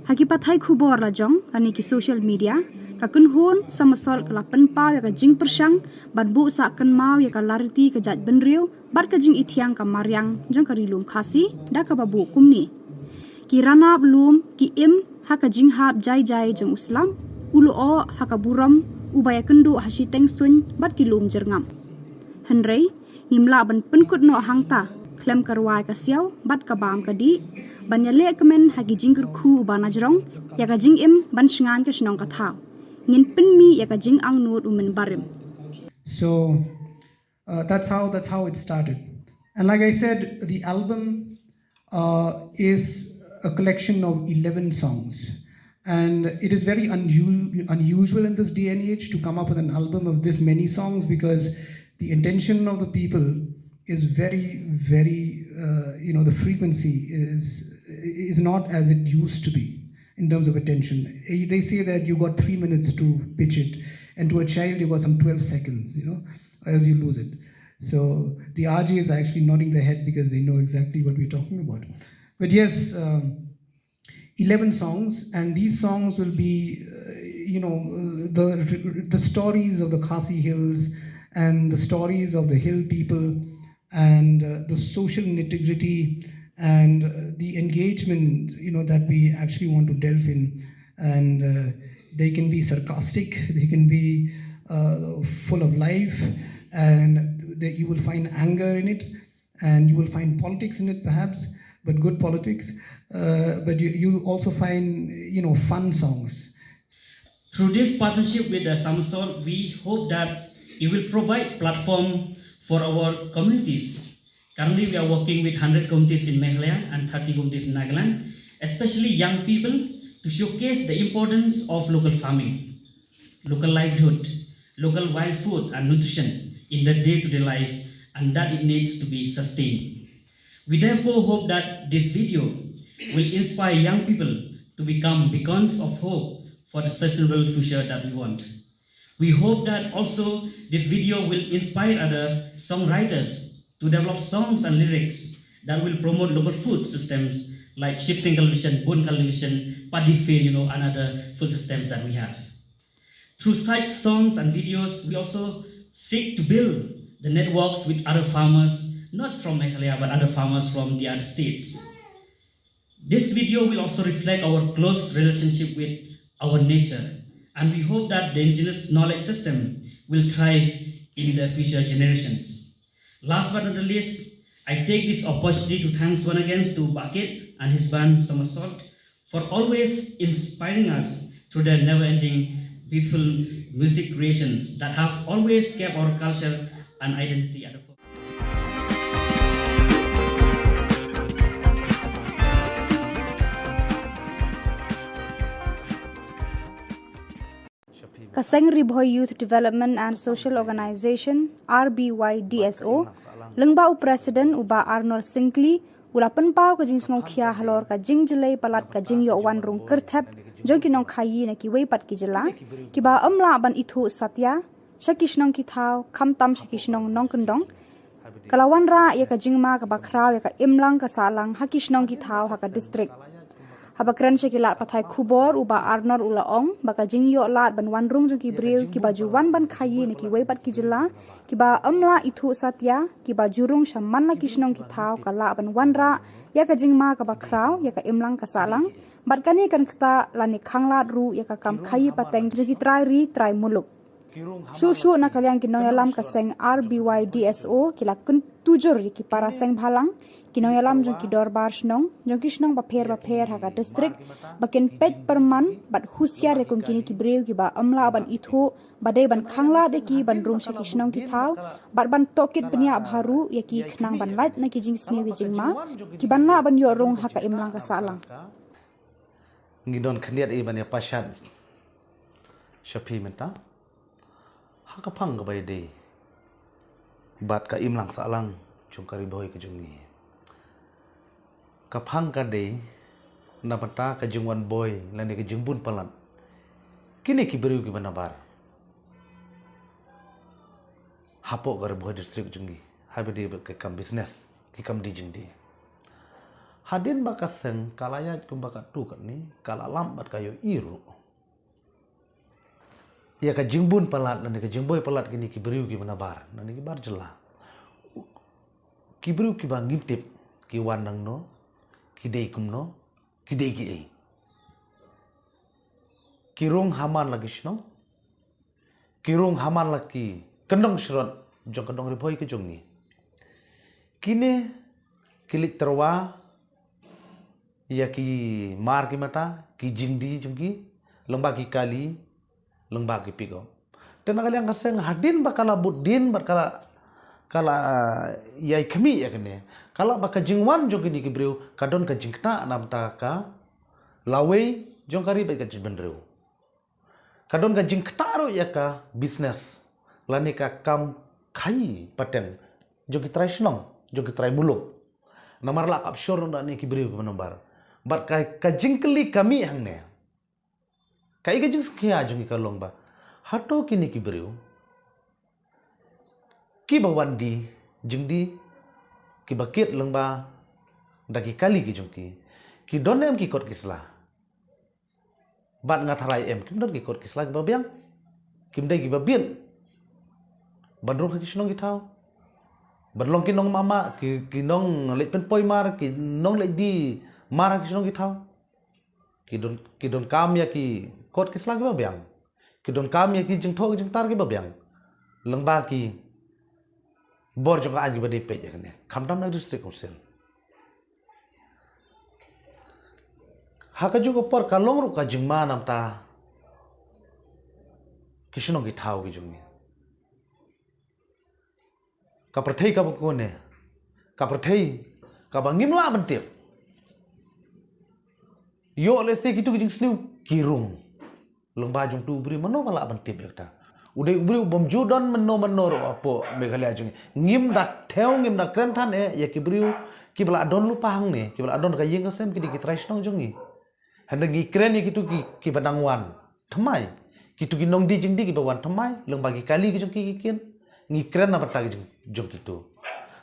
Ha ki pathai khubor la jong lane ki social media, ka kynhun Somersault ka la pynpaw ïa ka jingpyrshang ban buh sah kynmaw ïa ka lariti ka jaitbynriew bad ka jingithiang ka mariang jong ka Ri Lum Khasi da kaba buh kumne: Ki ranab lum ki im ha ka jinghap jai jai jong u slap, u lyoh ha ka burom, uba ïakynduh ha shiteng suiñ bad ki lum jyrngam. Hynrei ngim lah ban pynkut noh hangta khlem ka rwai ka siaw bad ka bam ka dih, ban ïaleh kmen ha ki jingkyrkhu uba najrong ïa ka jingim ban shngain ka shnong ka thaw. Ngin pynmih ïa ka jingangnud u mynbarim. So uh, that's how that's how it started. And like I said, the album uh, is a collection of eleven songs. And it is very unu- unusual in this day and age to come up with an album of this many songs, because the attention of the people is very, very, uh, you know, the frequency is is not as it used to be in terms of attention. Eh, they say that you got three minutes to pitch it, and to a child, you got some twelve seconds, you know, or else you lose it. So the R Js are actually nodding their head because they know exactly what we're talking about. But yes, um, eleven songs, and these songs will be, uh, you know, uh, the the stories of the Khasi Hills and the stories of the hill people and uh, the social nitty gritty and uh, the engagement, you know, that we actually want to delve in. And uh, they can be sarcastic, they can be uh, full of life, and they, you will find anger in it, and you will find politics in it perhaps, but good politics. Uh, but you, you also find, you know, fun songs. Through this partnership with the Somersault, we hope that it will provide platform for our communities. Currently, we are working with hundred communities in Meghalaya and thirty communities in Nagaland, especially young people, to showcase the importance of local farming, local livelihood, local wild food and nutrition in the day-to-day life, and that it needs to be sustained. We therefore hope that this video will inspire young people to become beacons of hope for the sustainable future that we want. We hope that also this video will inspire other songwriters to develop songs and lyrics that will promote local food systems like shifting cultivation, bun cultivation, paddy field, you know, and other food systems that we have. Through such songs and videos, we also seek to build the networks with other farmers, not from Meghalaya, but other farmers from the other states. This video will also reflect our close relationship with our nature, and we hope that the indigenous knowledge system will thrive in the future generations. Last but not the least, I take this opportunity to thanks once again to Bah Kit and his band Somersault for always inspiring us through their never-ending beautiful music creations that have always kept our culture and identity at the forefront. Ka seng Ri Bhoi Youth Development and Social Organisation, R B Y D S O, lyngba u President u Bah Arnold Syngkli, u la pynpaw ka jingsngewkhia halor ka jingjlei palat ka jingïoh wan rung kyrthep jong ki nongkhaïi na kiwei pat ki jylla kiba ym lah ban ithuh satia sha ki shnong ki thaw, khamtam sha ki shnong nongkyndong. Ka la wanrah ïa ka jingma kaba khraw ïa ka imlang ka sahlang ha ki shnong ki thaw ha ka district. Haba kren sha ki lad pathai khubor, u Bah Arnor u la ong ba ka jingïoh lad ban wan rung jong ki briew kiba ju wan ban khaïi na kiwei pat ki jylla kiba ym lah ithuh satia, kiba ju rung sha man la ki shnong ki thaw, ka lah ban wanrah ïa ka jingma kaba khraw ïa ka imlang ka sahlang. Bad kane kan ktah lane khanglad ruh ïa ka kam khaïi pateng jong ki trai ri trai muluk. Shuh shuh na ka liang ki nongïalam ka seng R B Y D S O ki la kyntu jur ïa ki para seng bhalang, ki nongïalam jong ki dorbar shnong, jong ki shnong bapher bapher ha ka district, ba kin peit pyrman bad husiar ïa kum kine ki briew kiba ym lah ban ithuh, ba dei ban khanglad ïa ki ban rung sha ki shnong ki thaw, bad ban tohkit bniah bha ruh ïa ki khnang ban lait na ki jingsniew ki jingma kiban lah ban ïoh rung ha ka imlang ka sahlang. Ngi don khyndiat i ban ïa pashat sha phi mynta ha ka phang kaba ïadei bad ka imlang sahlang jong ka Ri Bhoi ka jong ngi. Ka phang ka dei na bynta ka jingwan boi lane ka jingbun palat kine ki briew kiba nabar hapoh ka Ri Bhoi District jong ngi haba ïadei bad ka kam business, ki kam die jingdie. Hadien ba ka seng ka la ïaid kumba katto katne, ka la lap bad ka ïohi ruh ïa ka jingbun palat lane ka jingboi palat kine ki briew kiba nabar, lane ki bar jylla. Ki briew kiba ngim tip ki wan nangno, ki dei kumno, ki dei kiei. Ki rung ha man la ki shnong, ki rung ha man la ki kyndong shrot jong ka dong Ri Bhoi ka jong ngi. Kine ki leit tyrwa ïa ki mar ki mata, ki jingdie jong ki, lyngba ki kali, lyngba ki pickup. Te na ka liang ka seng hadien ba ka la bud dien bad ka la, ka la ïai khmih ïa kane, ka la ba ka jingwan jong kine ki briew ka don ka jingktah na bynta ka lawei jong ka ri bad ka jaitbynriew. Ka don ka jingktah ruh ïa ka business lane ka kam khaïi pateng jong ki trai shnong, jong ki trai muluk. Namar la kap shor na ne ki briew kiba nabar. Bad ka, ka jingkylli ka mih hangne, kaei ka jingsngewkhia jong ngi ka long ba hato kine ki briew kiba wan die jingdie, kiba kit lyngba da ki kali ki jong ki, ki don em ki kot ki sla? Bad nga tharai em kim don ki kot ki sla kiba biang, kim dei kiba biang ban rung ha ki shnong ki thaw, ban long ki nong mama, ki, ki nong leit pynpoi mar, ki nong leit die mar ha ki shnong ki thaw. Ki don, ki donkam ïa ki kot ki sla kiba biang, ki donkam ïa ki jingthoh ki jingtar kiba biang lyngba ki bor jong ka aiñ kiba dei peit ïa kane, khamtam na District Council. Ha kajuh ka por ka long ruh ka jingma na bynta ki shnong ki thaw ki jong ngi. Ka pyrthei kaba kane, ka pyrthei kaba ngim lah ban tip. Ïoh lehse kitu ki jingsniew ki rung lyngba jong utu u briew, mano ba lah ban tip ïa kata? U dei u briew bym ju don mano mano ruh hapoh Meghalaya jong ngi. Ngim da thew, ngim da kren than eh ïa ki briew kiba la don lypa hangne, kiba la don ka ïing ka sem, ki dei ki trai shnong jong ngi. Hynrei ngi kren ïa kitu ki, kiba nang wan thymmai, kitu ki nongdie jingdie kiba wan thymmai lyngba ki kali ki jong ki ki kit. Ngi kren na bynta ki jong, jong kitu.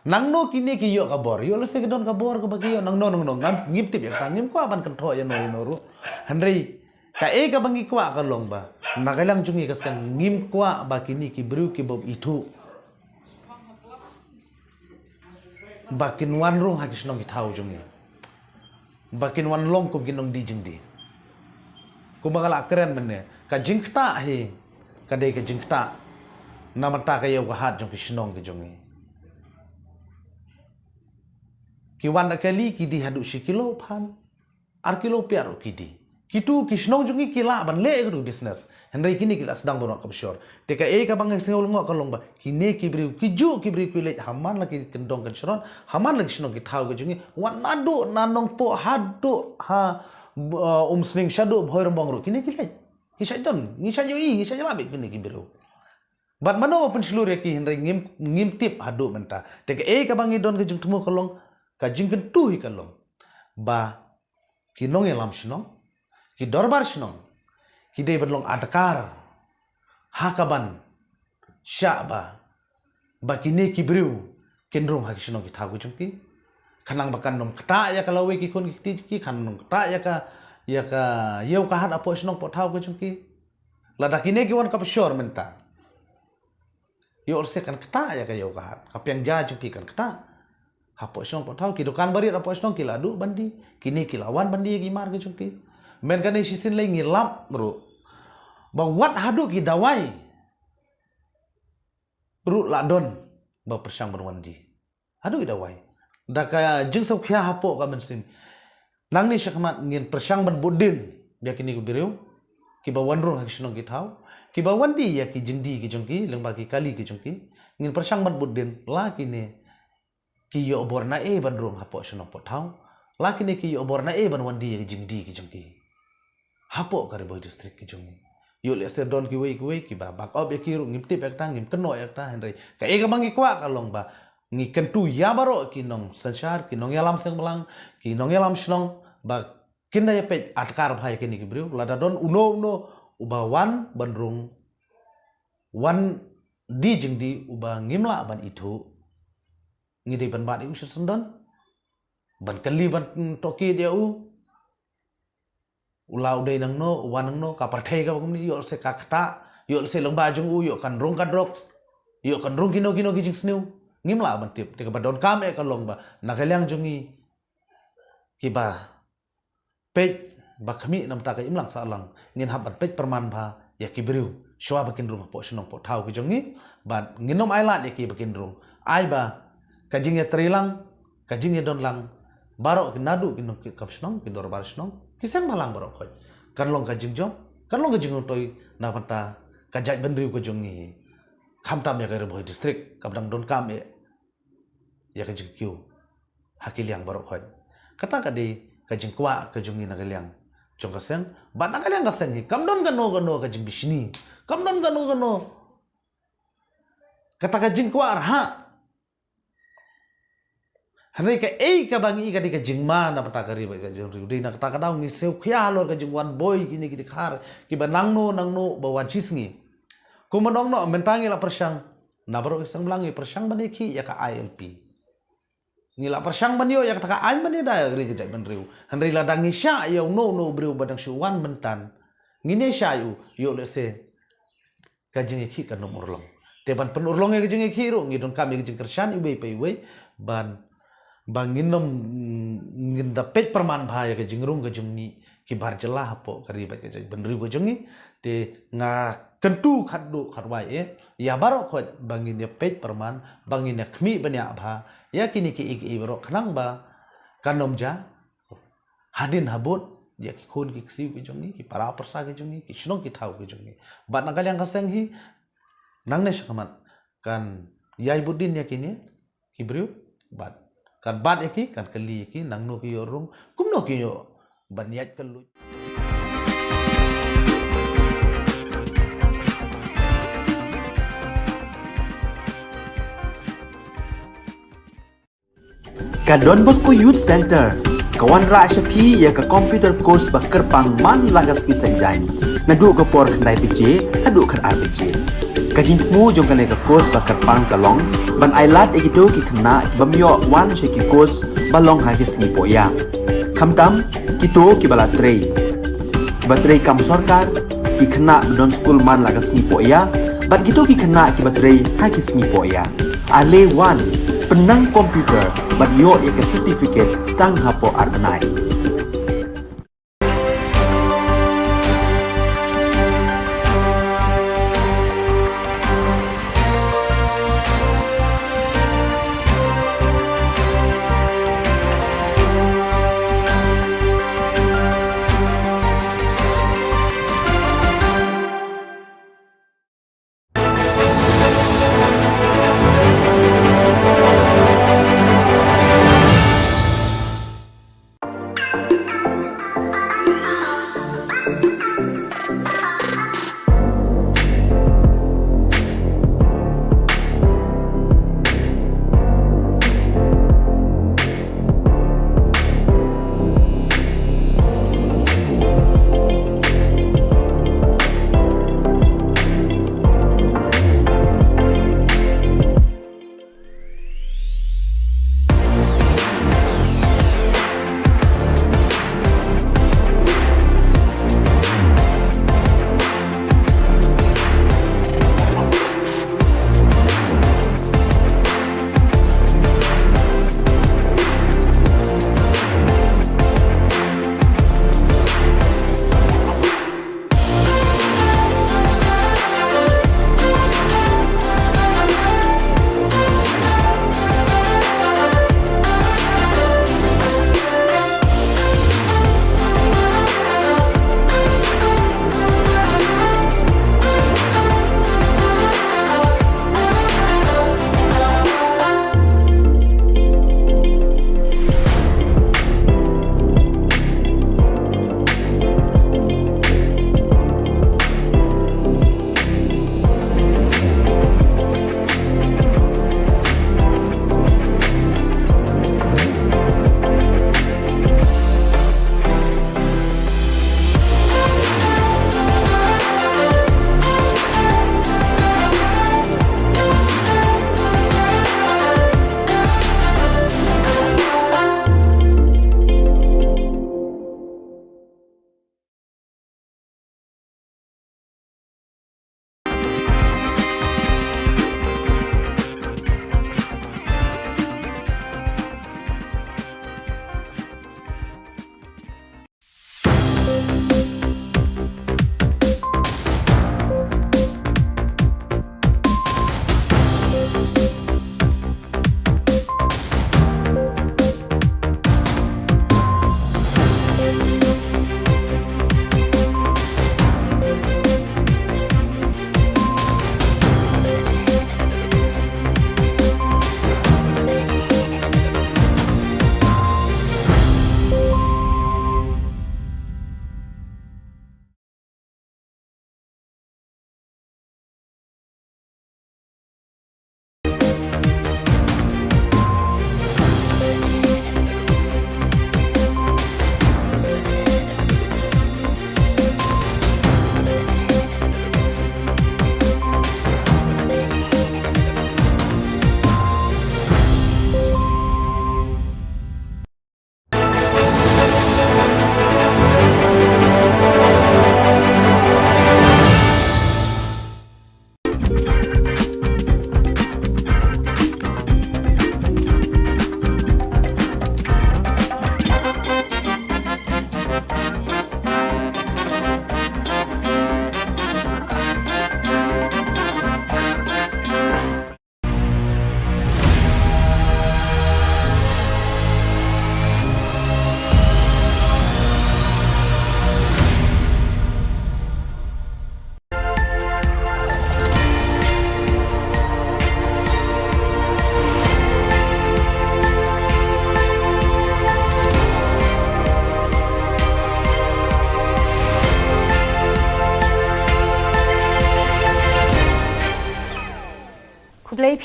Nangno kine ki ïoh ka bor, ïoh lehse ki don ka bor kaba ki ïoh, nangno nangno, ngam, ngim tip ïa kata, ngim kwah ban kynthoh ïano ïano ruh. Hynrei kaei kaba ngi kwah ka long ba na ka liang jong ngi ka seng ngim kwah ba kine ki briew ki bym ithuh ba kin wan rung ha ki shnong ki thaw jong ngi, ba kin wan long kum ki nongdie jingdie. Kumba nga la kren mynne, ka jingktah hi ka dei ka jingktah na bynta ka ïew ka hat jong ki shnong ki jong ngi. Ki wan da kali, ki die haduh shi kilo phan, ar kilo pyiar ruh ki die. Kitu ki shnong jong ngi ki lah ban leh ïa katu business, hynrei kine ki la sdang ban wad kaba shor. Te kaei kaba nga sngew lyngngoh ka long ba kine ki briew, kijuh ki briew ki leit ha man la ki kyndong kynshrot, ha man la ki shnong ki thaw ki jong ngi, wat naduh na Nongpoh haduh ha, uh, Umsning, shaduh Bhoirymbong ruh kine ki leit. Ngi shait don, ngi shait ïohi, ngi shait ïalap ïa kine ki briew. Bad mano ba pynshlur ïa ki, hynrei ngim, ngim tip haduh mynta. Te kaei kaba ngi don ka jingthmu ka long, ka jingkyntu hi ka long ba ki nongïalam shnong, ki dorbar shnong, ki dei ban long adkar ha kaban shah ba, ba kine ki briew kin rung ha ki shnong ki thaw ki jong ki, khnang ba kan ym ktah ïa ka lawei ki khun ki kti ki, kan ym ktah ïa ka, Ïa ka ïew ka hat hapoh shnong poh thaw ka jong ki. Lada kine ki wan ka pshor mynta, ïoh lehse kan ktah ïa ka ïew ka hat, ka pynjah jong ki kan ktah. Hapoh shnong poh thaw, ki dukan barit hapoh shnong ki la duh ban die, kine ki la wan ban die ïa ki mar ka jong ki. Mynta kane shisien lei ngi lap ruh ba wat haduh ki dawai ruh la don ba pyrshang ban wan die. Haduh ki dawai. Da ka jingsngewkhia hapoh ka mynsiem. Nangne shakhmat ngin pyrshang ban bud dien ïa kine ki briew kiba wan rung ha ki shnong ki thaw, kiba wan die ïa ki jingdie ki jong ki lyngba ki kali ki jong ki. Ngin pyrshang ban bud dien la kine ki ïoh bor na ei ban rung hapoh shnong poh thaw, la kine ki ïoh bor na ei ban wan die ïa ki jingdie ki jong ki hapoh ka Ri Bhoi District ki jong ngi. Ïoh lehse don kiwei kiwei kiba bak op ïa ki ruh, ngim tip ïa kata, ngim kynnoh ïa kata, hynrei kaei kaba ngi kwah ka long ba ngi kyntu ïa baroh ki nongsynshar, ki nongïalam seng blang, ki nongïalam shnong ba kin da ïa peit adkar bha ïa kine ki briew. Lada don uno uno uba wan ban rung, wan die jingdie uba ngim lah ban ithuh, ngi dei ban bat ïa u shisyndon, ban kylli, ban tohkit ïa u. U la u dei nangno, u wan nangno, ka pyrthei kaba kumne, ïoh lehse ka ktah, ïoh lehse lyngba jong u ïoh kan rung ka drugs, ïoh kan rung kino kino ki jingsniew. Ngim lah ban tip. Te kaba donkam eh ka long ba na ka liang jong ngi kiba peit ba khmih na bynta ka imlang sahlang, ngin hap ban peit pyrman bha ïa ki briew shuwa ba kin rung hapoh shnong poh thaw ki jong ngi. Bad ngin ym ailad ïa ki ba kin rung, ai ba ka jingïatreilang, ka jingïadonlang baroh ki, naduh ki nongkit kam shnong, ki dorbar shnong, ki seng bhalang baroh khoit, kan long ka jingjop, kan long ka jingrung toi na bynta ka jaitbynriew ka jong ngi, khamtam ïa ka Ri Bhoi District kaba dang donkam eh ïa ka jingkiew ha ki liang baroh khoit. Kata ka dei ka jingkwah ka jong ngi na ka liang jong ka seng. Bad na ka liang ka seng hi kam don kano kano ka jingbishni, kam don kano kano kata ka jingkwah rhah. Hynrei kaei kaba ngi i ka dei ka jingma na bynta ka ri bad ka jingriew. Dei na kata ka daw ngi sngewkhia halor ka jingwan boi kine ki dkhar kiba nangno nangno ba wan shisngi. Kumba nongno mynta ngi la pyrshang, na baroh ki seng blang ngi pyrshang ban ïakhih ïa ka I L P. Ngi la pyrshang ban ïoh ïa kata ka aiñ ban ïada ïa ka ri ka jaitbynriew. Hynrei lada ngi shah ïa uno uno u briew ba dang shu wan mynta, ngin ïa shah ïa u, ïoh lehse ka jingïakhih kan ym urlong. Te ban pynurlong ïa ka jingïakhih ruh ngi donkam ïa ka jingkyrshan iwei pa iwei, ban, ba ngin ym, ngin da peit pyrman bha ïa ka jingrung ka jong ngi ki bar jylla hapoh ka ri bad ka jaitbynriew ka jong ngi. Te nga kyntu khatduh khatwai eh ïa baroh khoit ba ngin ïa peit pyrman, ba ngin ïa khmih bniah bha ïa kine kiei kiei baroh khnang ba kan ym jia hadien habud ïa ki khun ki ksiew ki jong ngi, ki para pyrsa ki jong ngi, ki shnong ki thaw ki jong ngi. Bad na ka liang ka seng hi, nangne shakhmat kan ïai bud dien ïa kine ki briew, bad kan bat ïa ki, kan kylli ïa ki nangno ki ïoh rung, kumno ki ïoh ban ïaid kylluid. Ka Don Bosco Youth Center ka wanrah sha phi ïa ka computer course ba kyrpang man la ka sngi Saitjaiñ, naduh ka por khyndai baje haduh khatar baje. Ka jingthmu jong kane ka course ba kyrpang ka long ban ailad ïa kito ki khynnah ki bym ïoh wan sha ki course ba long ha ki sngi pohïa, khamtam kito kiba la trei, kiba trei kam sorkar, ki khynnah ba don skul man la ka sngi pohïa, bad kito ki khynnah kiba trei ha ki sngi pohïa. Ale wan, pynnang computer bad ïoh ïa ka certificate tang hapoh ar bnai.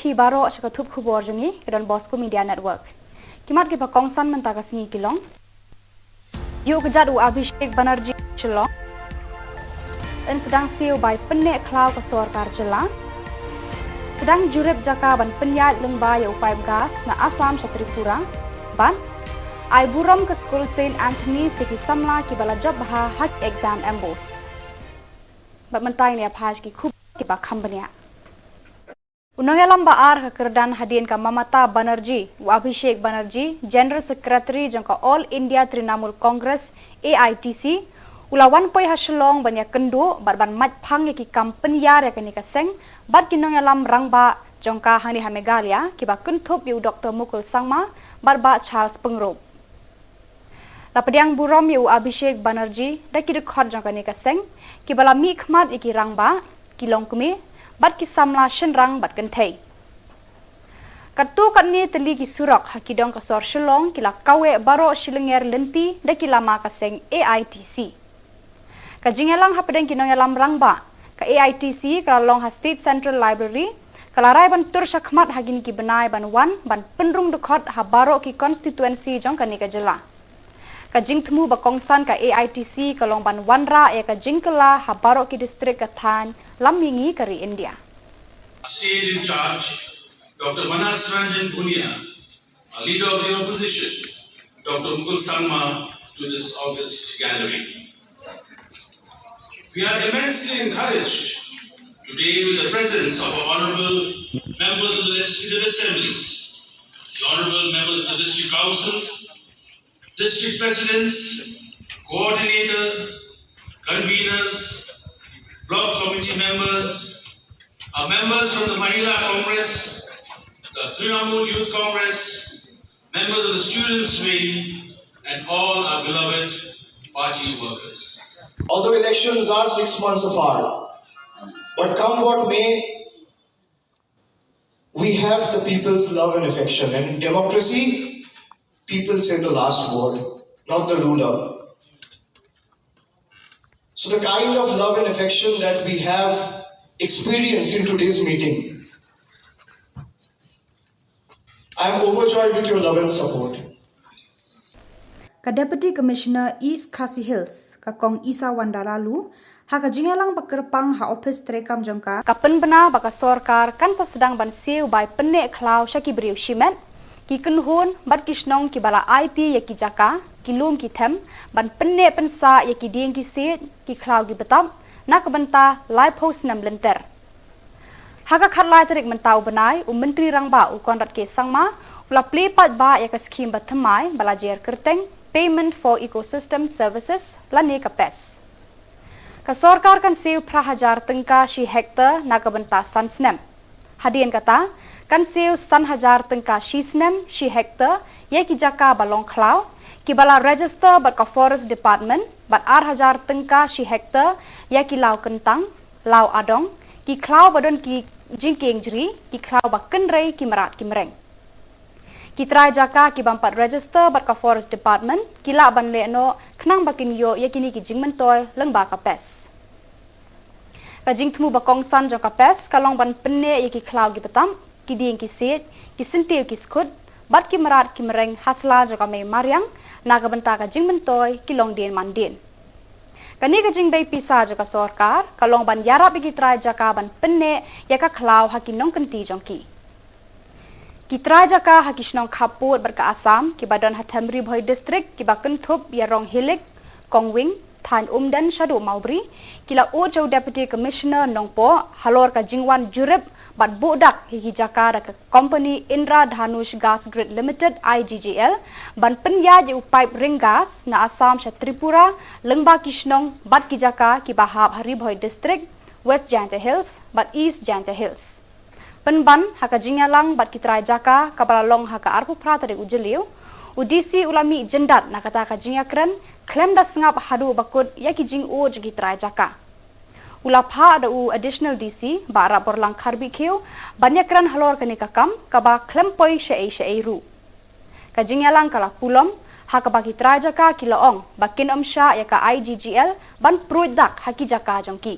Ki baroh sha ka thup khubor jong ngi ka Don Bosco Media Network. Ki mat kiba kongsan mynta ka sngi ki long: Ïuh kjat u Abhishek Banerjee Shillong. Yn sdang siew bai pynneh khlaw ka sorkar jylla. Sdang jurip jaka ban pynïaid lyngba ïa u pipe gas na Assam sha Tripura. Bad ai burom ka skul Saint Anthony's ïa ki samla kiba la jop bha ha ki exam MBOSE. Bad mynta ngin ïa phai sha ki khubor kiba kham bniah. U nongïalam ba ar ka kyrdan hadien ka Mamata Banerjee, u Abhishek Banerjee, General Secretary jong ka All India Trinamool Congress, A I T C, u la wan poi ha Shillong ban ïakynduh bad ban mait phang ïa ki kam pynïar ïa kane ka seng bad ki nongïalam rangbah jong ka hangne ha Meghalaya kiba kynthup ïa u Doctor Mukul Sangma bad Bah Charles Pyngrope. La pdiang burom ïa u Abhishek Banerjee da ki dkhot jong kane ka seng kiba la mihkhmat ïa ki rangbah, ki longkmie bad ki samla shynrang bad kynthei. Katto katne tylli ki surok ha ki dong ka sor Shillong ki la kaweh baroh shilynter lynti da ki lama ka seng A I T C. Ka jingïalang hapdeng ki nongïalam rangbah ka A I T C ka la long ha State Central Library, ka la rai ban tur shakhmat ha kine ki bnai ban wan ban pynrung dkhot ha baroh ki constituency jong kane ka jylla. Ka jingthmu ba kongsan ka A I T C ka long ban wanrah ïa ka jingkylla ha baroh ki district ka thaiñ lam mihngi ka ri India. State in charge, Doctor Manas Ranjan Bhunia, a leader of the opposition, Doctor Mukul Sangma, to this august gathering. We are immensely encouraged today with the presence of our honorable members of the Legislative Assemblies, the honorable members of the district councils, district presidents, coordinators, conveners, block committee members, our members from the Mahila Congress, the Trinamool Youth Congress, members of the students' wing, and all our beloved party workers. Although elections are six months apart, but come what may, we have the people's love and affection. And in democracy, people say the last word, not the ruler. So the kind of love and affection that we have experienced in today's meeting, I am overjoyed with your love and support. Ka Deputy Commissioner East Khasi Hills, ka Kong Isawanda Laloo, ha ka jingïalang ba kyrpang ha ophis treikam jong ka, ka pynbna ba ka sorkar kan sa sdang ban siew bai pynneh khlaw sha ki briew shimet, ki kynhun bad ki shnong kiba la aiti ïa ki jaka, ki lum ki them, ban pynneh pynsah ïa ki dieng ki siej, ki khlaw ki btap na ka bynta laiphew snem lynter. Ha ka khatlai tarik mynta u bnai, u Myntri Rangbah u Conrad K Sangma u la plie paidbah ïa ka skhim bathymmai ba la jer kyrteng Payment for Ecosystem Services lane ka PES. Ka sorkar kan siew phra hajar tyngka shi hektar na ka bynta san snem. Hadien kata, kan siew san hajar tyngka shi snem shi hektar ïa ki jaka ba long khlaw, kiba la register bad ka Forest Department, bad ar hajar tyngka shi hektar ïa ki law kyntang, law adong, ki khlaw ba don ki jingkieng jri, ki khlaw ba kynrei ki mrad ki mreng. Ki trai jaka ki bym pat register bad ka Forest Department ki lah ban leh noh khnang ba kin ïoh ïa kine ki jingmyntoi lyngba ka PES. Ka jingthmu ba kongsan jong ka PES ka long ban pynneh ïa ki khlaw ki btap, ki dieng ki siej, ki syntiew ki skhut bad ki mrad ki mreng ha sla jong ka mei mariang na ka bynta ka jingmyntoi ki longdien mandien. Kane ka jingbei pisa jong ka sorkar ka long ban ïarap ïa ki trai jaka ban pynneh ïa ka khlaw ha ki nongkynti jong ki. Ki trai jaka ha ki shnong khappud bad ka Assam kiba don ha them Ri Bhoi District kiba kynthup ïa Ronghilik, Kongwing, thaiñ Umden shaduh Mawbri, ki la ud sha u Deputy Commissioner Nongpoh halor ka jingwan jurip bad buh dak ïa ki jaka da ka company Indra Dhanush Gas Grid Limited, I G G L, ban pynïaid ïa u pipe ring gas na Assam sha Tripura lyngba ki shnong bad ki jaka kiba hap ha Ri Bhoi District, West Jaintia Hills bad East Jaintia Hills. Pynban ha ka jingïalang bad ki trai jaka kaba la long ha ka arphew phra tarik u Jylliew, u D C u la mih jyndat na kata ka jingïakren khlem da sngap haduh ba kut ïa ki jingud jong ki trai jaka. U la phah da u Additional D C Bah Rapborlang Kharbikhiew ban ïakren halor kane ka kam kaba khlem poi shaei shaei ruh. Ka jingïalang ka la pulom ha kaba ki trai jaka ki la ong ba kin ym shah ïa ka I G G L ban pruid dak ha ki jaka jong ki.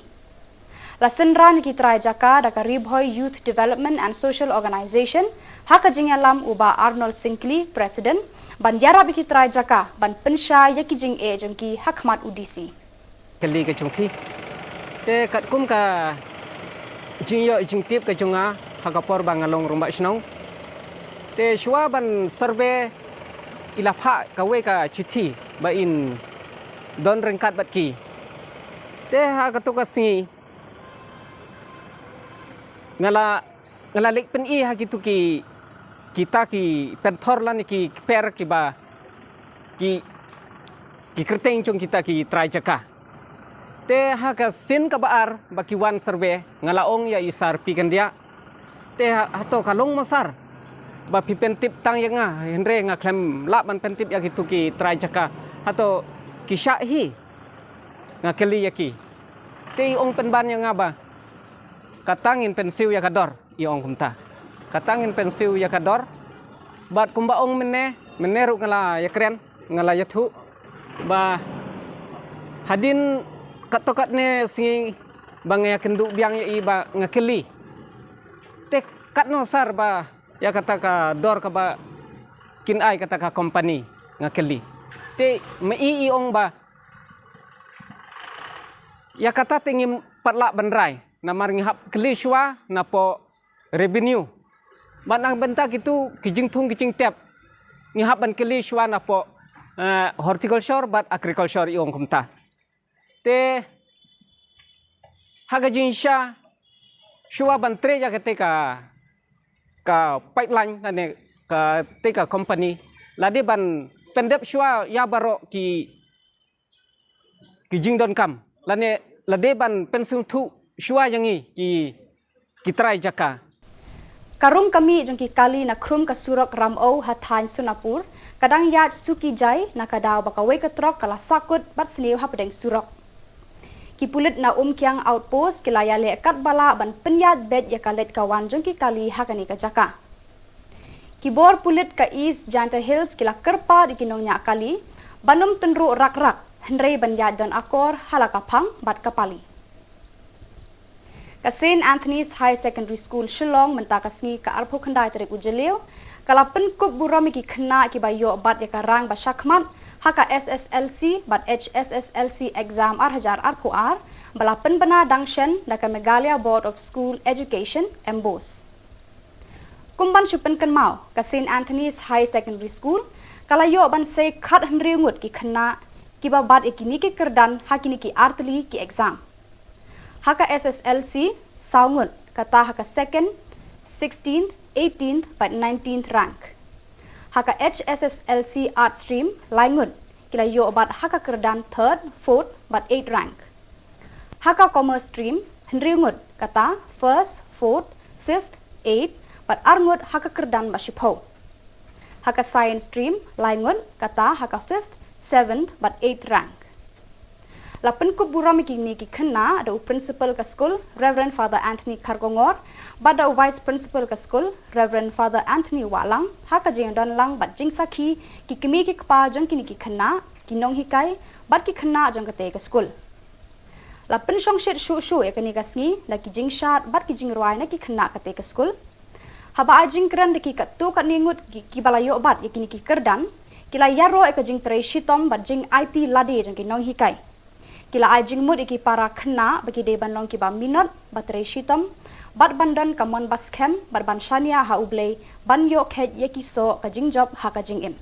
La synran ïa ki trai jaka da ka Ri Bhoi Youth Development and Social Organization, ha ka jingïalam u Bah Arnold Syngkli, President, ban ïarap ïa ki trai jaka ban pynshai ïa ki jingeh jong ki ha khmat u D C. Kali ka jong phi. Te katkum ka jingïoh jingtip ka jong nga ha ka por ba nga long rangbah shnong. Te shuwa ban survey i la phah kawei ka chithi ba in don ryngkat bad ki. Te ha kato ka sngi nga la, nga la leit pyni ha kitu ki, kita ki pynthor lane ki kper kiba ki, ki kyrteng jong kita ki trai jaka. Te ha ka sien kaba ar ba ki wan survey, nga la ong ïa i Sir P. Kyndiah. Te ha, hato ka long mo sir ba phi pyntip tang ïa nga, hynrei nga khlem lah ban pyntip ïa kitu ki trai jaka. Hato ki shah hi? Nga kylli ïa ki. Te i ong pynban ïa nga ba kata ngin pynsiew ïa ka dor, i ong kumta. Kata ngin pynsiew ïa ka dor. Bad kumba ong mynne, mynne ruh nga la ïakren, nga la ïathuh ba hadien katto katne sngi ba nga ïakynduh biang ïa i ba nga kylli. Te katno sir ba ïa kata ka dor kaba kin ai kata ka company, nga kylli. Te ma i i ong ba ïa kata te ngim pat lah ban rai, namar ngi hap kylli shuwa napoh revenue. Bad na ka bynta kitu ki jingthung ki jingtep, ngi hap ban kylli shuwa napoh, eh, horticulture bad agriculture, i ong kumta. Te ha ka jingshisha, shuwa ban trei ïa kata ka, ka pipeline lane kata ka company, la dei ban pyndep shuwa ïa baroh ki, ki jingdonkam, lane la dei ban pynsngewthuh shuwa ïa ngi ki, ki trai jaka. Ka rung ka mih jong ki kali na khrum ka surok Ramew ha thaiñ Sonapur ka dang ïaid suki jai na ka daw ba kawei ka trok ka la sahkut bad sniew hapdeng surok. Ki pulit na Umkiang Outpost ki la ïaleh katba lah ban pynïaid beit ïa ka leit ka wan jong ki kali ha kane ka jaka. Ki bor pulit ka East Jaintia Hills ki la kyrpad ïa ki nongñiah kali ban ym tynruh rak rak, hynrei ban ïaid don akor ha la ka phang bad ka pali. Ka Saint Anthony's Higher Secondary School Shillong mynta ka sngi ka arphew khyndai tarik u Jylliew ka la pynkup burom ïa ki khynnah kiba ïoh bat ïa ka rank ba shakhmat ha ka S S L C bad H S S L C exam ar hajar arphew ar ba la pynbna dang shen da ka Meghalaya Board of School Education, MBOSE. Kum ban shu pynkynmaw, ka Saint Anthony's Higher Secondary School ka la ïoh ban sei khathynriew ngut ki khynnah kiba bat ïa kine ki kyrdan ha kine ki artylli ki exam. Ha ka S S L C, saw ngut, kata ha ka second, sixteenth, eighteenth bad nineteenth rank. Ha ka H S S L C Arts Stream, lai ngut, ki la ïoh bat ha ka kyrdan third, fourth bad eighth rank. Ha ka Commerce Stream, hynriew ngut, kata first, fourth, fifth, eighth bad ar ngut ha ka kyrdan ba shiphew. Ha ka Science Stream, lai ngut, kata ha ka fifth, seventh bad eighth rank. La pynkup burom ïa kine ki khynnah da u Principal ka skul, Reverend Father Anthony Kharkongor, bad da u Vice Principal ka skul, Reverend Father Anthony Wahlang, ha ka jingdon lang bad jingsakhi ki kmie ki kpa jong kine ki khynnah, ki nonghikai bad ki khynnah jong katei ka skul. La pynshongshit shuh shuh ïa kane ka sngi da ki jingshad bad ki jingrwai na ki khynnah katei ka skul. Haba ai jingkren da ki katto katne ngut ki, kiba la ïoh bat ïa kine ki kyrdan, ki la ïaroh ïa ka jingtrei shitom bad jingaiti lade jong ki nonghikai. Ki la ai jingmut ïa ki para khynnah ba ki dei ban long kiba minot, ba trei shitom bad ban don ka mon ba skhem bad ban shaniah ha U Blei ban ïoh kheit ïa ki soh ka jingjop ha ka jingim.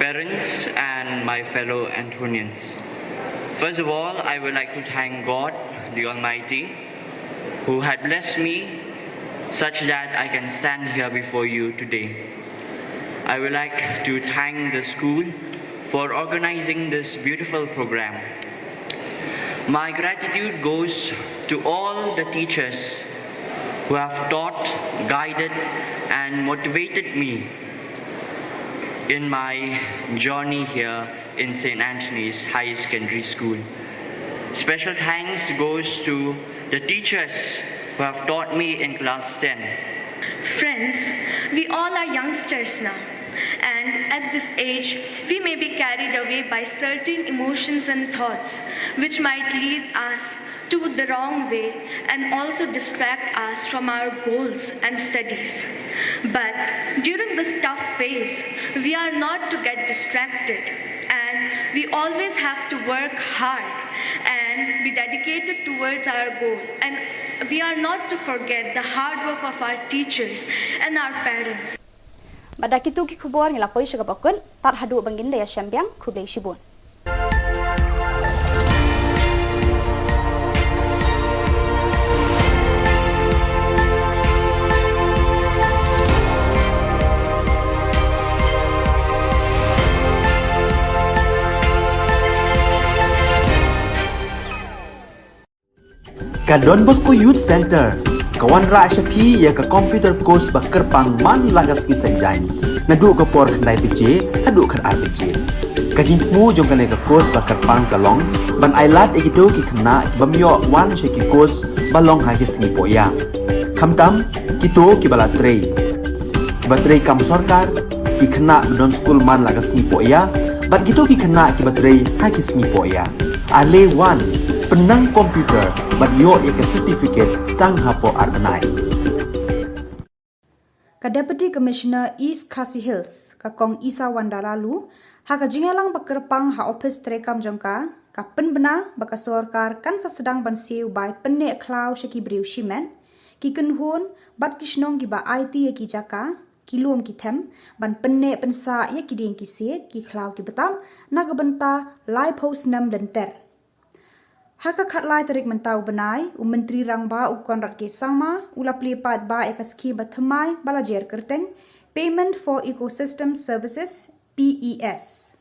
Parents and my fellow Anthonians. First of all, I would like to thank God, the Almighty, who had blessed me such that I can stand here before you today. I would like to thank the school for organizing this beautiful program. My gratitude goes to all the teachers who have taught, guided, and motivated me in my journey here in Saint Anthony's Higher Secondary School. Special thanks goes to the teachers who have taught me in class ten. Friends, we all are youngsters now, and at this age, we may be carried away by certain emotions and thoughts which might lead us to the wrong way and also distract us from our goals and studies. But during this tough phase, we are not to get distracted, and we always have to work hard and be dedicated towards our goal. And we are not to forget the hard work of our teachers and our parents. Bad da kito ki khubor ngi la poi sha kaba kut, tad haduh ban ngin da ïashem biang, khublei shibun. Ka Don Bosco Youth Center ka wanrah sha phi ïa ka computer course ba kyrpang man la ka sngi Saitjaiñ, naduh ka por khyndai baje haduh khatar baje. Ka jingthmu jong kane ka course ba kyrpang ka long ban ailad ïa kito ki khynnah ki bym ïoh wan sha ki course ba long ha ki sngi pohïa, khamtam kito kiba la trei, kiba trei kam sorkar, ki khynnah ba don skul man la ka sngi pohïa, bad kito ki khynnah kiba trei ha ki sngi pohïa. Ale wan, pynnang computer bad ïoh ïa ka certificate tang hapoh ar bnai. Ka Deputy Commissioner East Khasi Hills, ka Kong Isawanda Laloo, ha ka jingïalang ba kyrpang ha ophis treikam jong ka, ka pynbna ba ka sorkar kan sa sdang ban siew bai pynneh khlaw sha ki briew shimet, ki kynhun bad ki shnong kiba aiti ïa ki jaka, ki lum ki them, ban pynneh pynsah ïa ki dieng ki siej, ki khlaw ki btap, na ka bynta laiphew snem lynter. Ha ka khatlai tarik mynta u bnai, u Myntri Rangbah u Conrad K Sangma u la plie paidbah ïa ka skhim ba thymmai ba la jer kyrteng Payment for Ecosystem Services, P E S.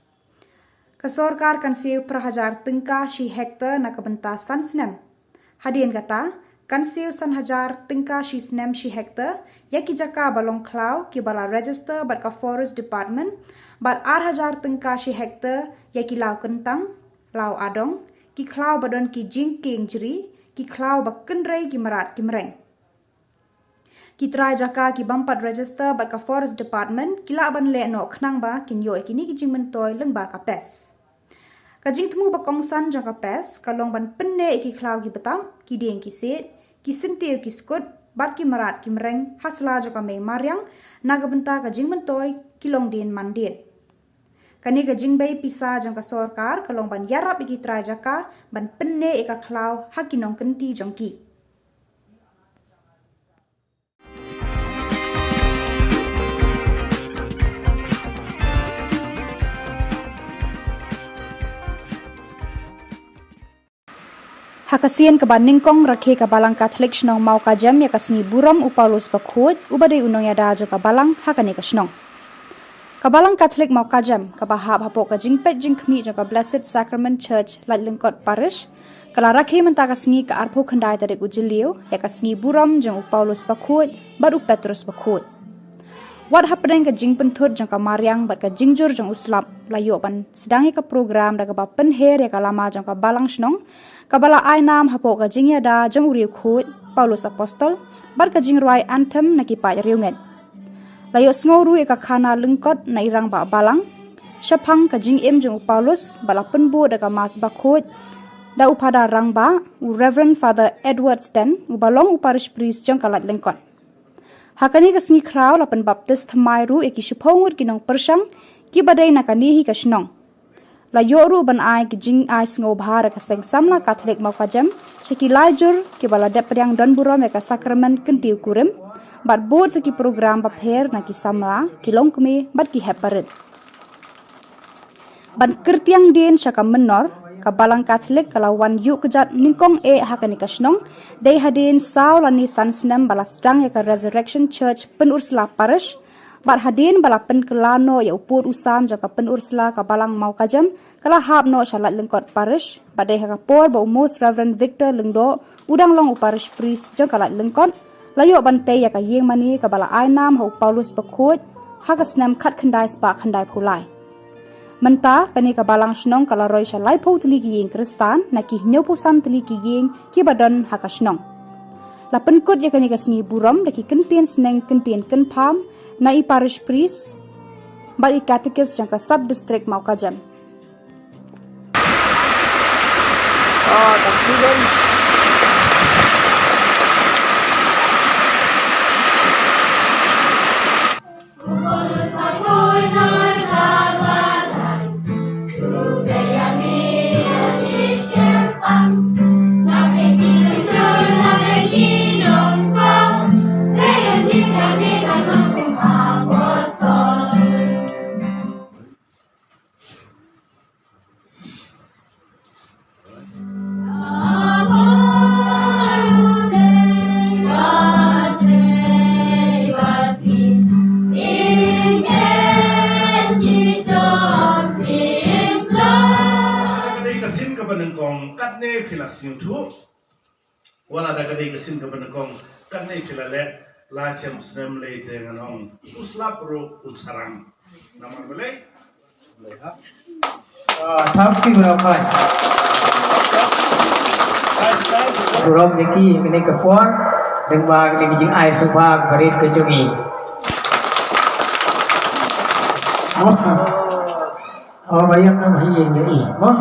Ka sorkar kan siew phra hajar tyngka shi hektar na ka bynta san snem. Hadien kata, kan siew san hajar tyngka shi snem shi hektar ïa ki jaka ba long khlaw kiba la register bad ka Forest Department, bad ar hajar tyngka shi hektar ïa ki law kyntang, law adong, ki khlaw ba don ki jingkieng jri, ki khlaw ba kynrei ki mrad ki mreng. Ki trai jaka ki bym pat register bad ka Forest Department ki lah ban leh noh khnang ba kin ïoh ïa kine ki jingmyntoi lyngba ka PES. Ka jingthmu ba kongsan jong ka PES ka long ban pynneh ïa ki khlaw ki btap, ki dieng ki siej, ki syntiew ki skud, bad ki mrad ki mreng ha sla jong ka mei mariang, na ka bynta ka jingmyntoi ki longdien mandien. Kane ka jingbei pisa jong ka sorkar ka long ban ïarap ïa ki trai jaka ban pynneh ïa ka khlaw ha ki nongkynti jong ki. Ha ka sien kaba nyngkong, rakhe ka Balang Katholik shnong Mawkajem ïa ka sngi burom u Paulus Bakhuid, uba dei u nongïada jong ka Balang ha kane ka shnong. Ka Balang Katholik Mawkajem, kaba hap hapoh ka jingpeit jingkhmih jong ka Blessed Sacrament Church, Laitlyngkot Parish, ka la rakhe mynta ka sngi ka arphew khyndai tarik u Jylliew ïa ka sngi burom jong u Paulus Bakhuid bad u Petrus Bakhuid. Wat hapdeng ka jingpynthut jong ka mariang bad ka jingjur jong u slap, la ïoh ban sdang ïa ka program da kaba pynher ïa ka lama jong ka Balang shnong, kaba la ai nam hapoh ka jingïada jong u riewkhuid Paulus Apostol, bad ka jingrwai anthem na ki paid riewngeit. La ïohsngew ruh ïa ka khana lyngkot na i Rangbah Balang shaphang ka jingim jong u Paulus, bad la pynbud da ka Mass Bakhuid da u Phadar Rangbah, u Reverend Father Edward Sten, uba long u Parish Priest jong ka Laitlyngkot. Ha kane ka sngi khraw la pynbaptis thymmai ruh ïa ki shiphew ngut ki nongpyrshang kiba dei na kane hi ka shnong. La ïoh ruh ban ai ki jingai sngewbha da ka Seng Samla Katholik Mawkajem sha ki laijur kiba la dep pdiang don burom ïa ka sakramen kyntiew kurim, bad bud sa ki program bapher na ki samla, ki longkmie bad ki hep barit. Ban kyrtiang dien sha ka mynnor, ka Balang Katholik ka la wan ïuh kjat nyngkong eh ha kane ka shnong, dei hadien saw lane san snem ba la sdang ïa ka Resurrection Church Pynursla Parish, bad hadien ba la pynkylla noh ïa u pud u sam jong ka Pynursla ka Balang Mawkajem, ka la hap noh sha Laitlyngkot Parish, bad dei ha ka por ba u Most Reverend Victor Lyngdoh u dang long u Parish Priest jong ka Laitlyngkot, la ïoh ban tei ïa ka ïing mane kaba la ai nam ha u Paulus Bakhuid ha ka snem khatkhyndai spah khyndaiphew lai. Mynta kane ka Balang shnong ka la roi sha laiphew tylli ki ïing Khristan na ki hynñiewphew san tylli ki ïing kiba don ha ka shnong. La pynkut ïa kane ka sngi burom da ki kyntien sneng kyntien kynpham na i Parish Priest bad i Catechist jong ka Sub District Mawkajem. Ah, thank you, guys. Ba nyngkong katne phi la sngewthuh. Wat la da ka dei ka sien kaba nyngkong katne phi la leh, la shem snem lei te ngan ong u slap ruh u sarang. Namar balei? Balei ha? Ah, thank you very much. Burom ïa ki kane ka por, dang ba kane ka jingai sngewbha barit ka jong i. Oh, ba ïa nga ba ïa nga i mo.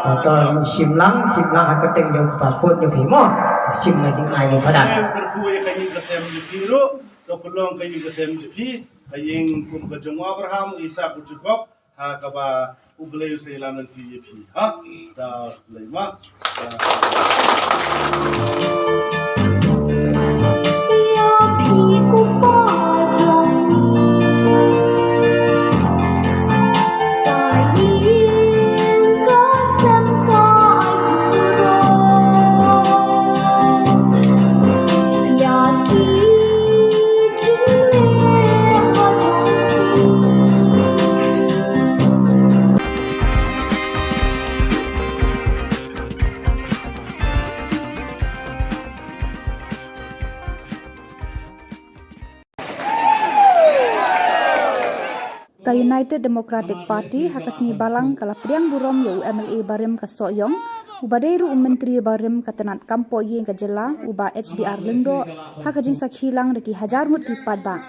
Tato shim lang, shim lang ha ka teng jong ka put jong phi mo. Shim na jingai jong pha da. Em kyrkhu ïa ka ïing ka sem jong phi ruh, ka pynlong ka ïing ka sem jong phi, ka ïing kum ka jong u Abraham, u Isak, u Jakob, ha kaba U Blei u sa ïalam lynti ïa phi. Ha? Da Blei ma. Ka United Democratic Party ha ka sngi Balang ka la pdiang burom ïa u M L A barim ka Sohiong, uba dei ruh u Myntri barim ka tnat kam poh ïing ka jylla, u Bah H D R Lyngdoh, ha ka jingsakhi lang da ki hajar ngut ki paidbah.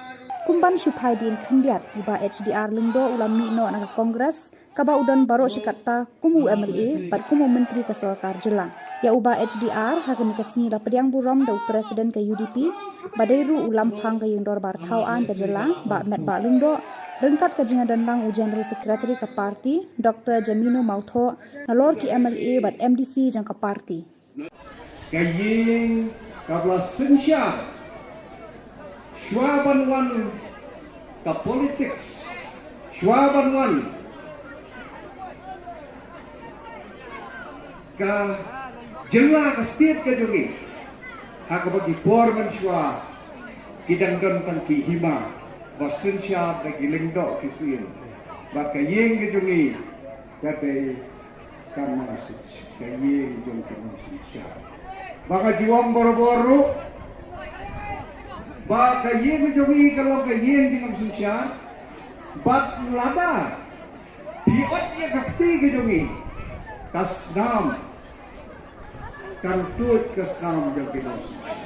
Kum ban shu phai dien khyndiat, u Bah H D R Lyngdoh u la mih noh na ka Congress, kaba u don baroh shi katta kum u M L A bad kum u Myntri ka Sorkar Jylla. Ïa u Bah H D R ha kane ka sngi la pdiang burom da u President ka U D P, ba dei ruh u Lamphang ka Ïing Dorbar Thaw Aiñ ka Jylla, Bah Metbah Lyngdoh, ryngkat ka jingïadonlang u General Secretary ka party, Doctor Jamino Mawthoh, nalor ki M L A bad M D C jong ka party. Ka ïing kaba la synshar shuwa ban wan ka politics, shuwa ban wan ka jylla, ka state ka jong ngi. Ha kaba ki por mynshuwa ki dang don tang ki hima ba synshar da ki lyngdoh ki sien. Bad ka ïing ka jong ngi ka dei ka nongsynshar, ka ïing jong ka nongsynshar. Ba ka juh ong barabor ruh ba ka ïing jong ngi ka long ka ïing jong ka nongsynshar. Bad lada phi ot ïa ka kti ka jong ngi, ka snam kan tuid ka snam jong ki nongsynshar.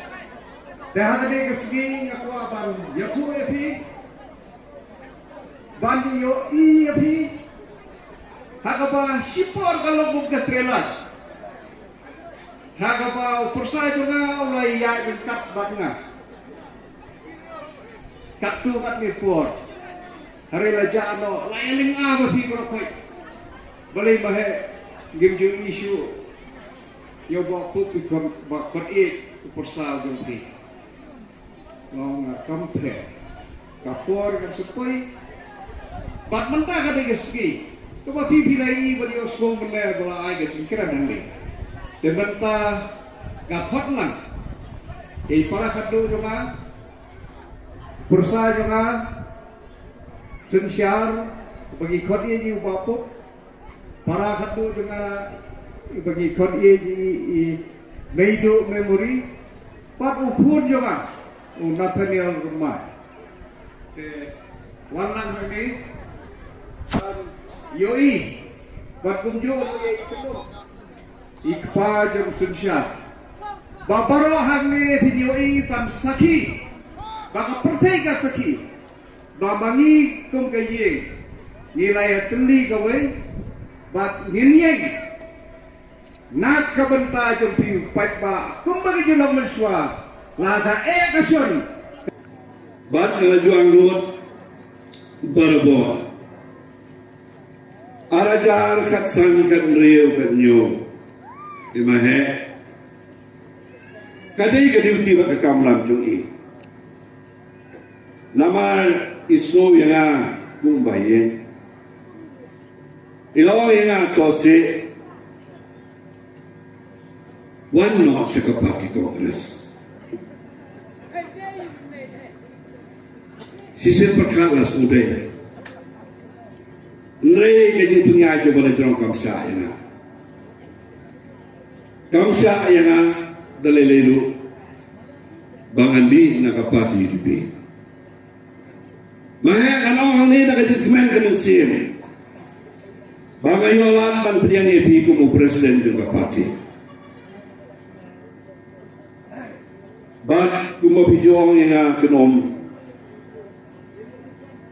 Te ha kane ka sngi nga kwah ban ïathuh ïa phi, ban ïohi ïa phi ha kaba shipor ka long kum ka trailer, ha kaba u pyrsa jong nga u la ïaid ryngkat bad nga katto katne por. Hynrei la jah noh, la ïalynga bad phi baroh khoit. Balei ma he ngim ju issue ïa u Bah Pup, i khon, ba khot ïeit u pyrsa jong phi. Nga ong, ah, kam pher. Ka por kan sa poi. Bad mynta ka dei ka sngi kaba phi phi la ïohi bad ïohsngew mynne ba la ai ka jingkren hangne. Te mynta nga khot lang ïa i para khadduh jong nga, pyrsa jong nga, synshar, ba ngi khot ïa i u Bah Pup. Para khadduh jong nga ba ngi khot ïa i, i Meiduh Memory, bad u khun jong nga u Nathaniel Rymbai. Te wan lang hangne ban ïohi bad kumjuh ïa i Kynum, i kpa jong synshar. Ba baroh hangne phin ïohi ban sakhi, ba ka pyrthei ka sakhi ba ma ngi kum ka ïing ngi la ïatylli kawei bad ngin ïeng na ka bynta jong phi u paidbah kumba ngi ju long mynshuwa, lada eh ka shon. Bad nga la ju angnud barabor. Ar hajar khatsan, khathynriew, khathynñiew, i ma he ka dei ka duty bad ka kamram jong i. Namar i sngew ïa nga kum ba ïeng. I la ong ïa nga, to seh, wan noh sha ka party Congress. Shisien pyrkhat la sngewdei. Hynrei ka jingpynïaid jong ba la jrong kam shah ïa nga. Kam shah ïa nga da lei lei ruh ba ngan dih na ka party U D P. Ma nga ngan ong hangne da ka jingkmen ka mynsiem ba nga ïoh lad ban pdiang ïa phi kum u president jong ka party. Bad kumba phi ju ong ïa nga, kynum.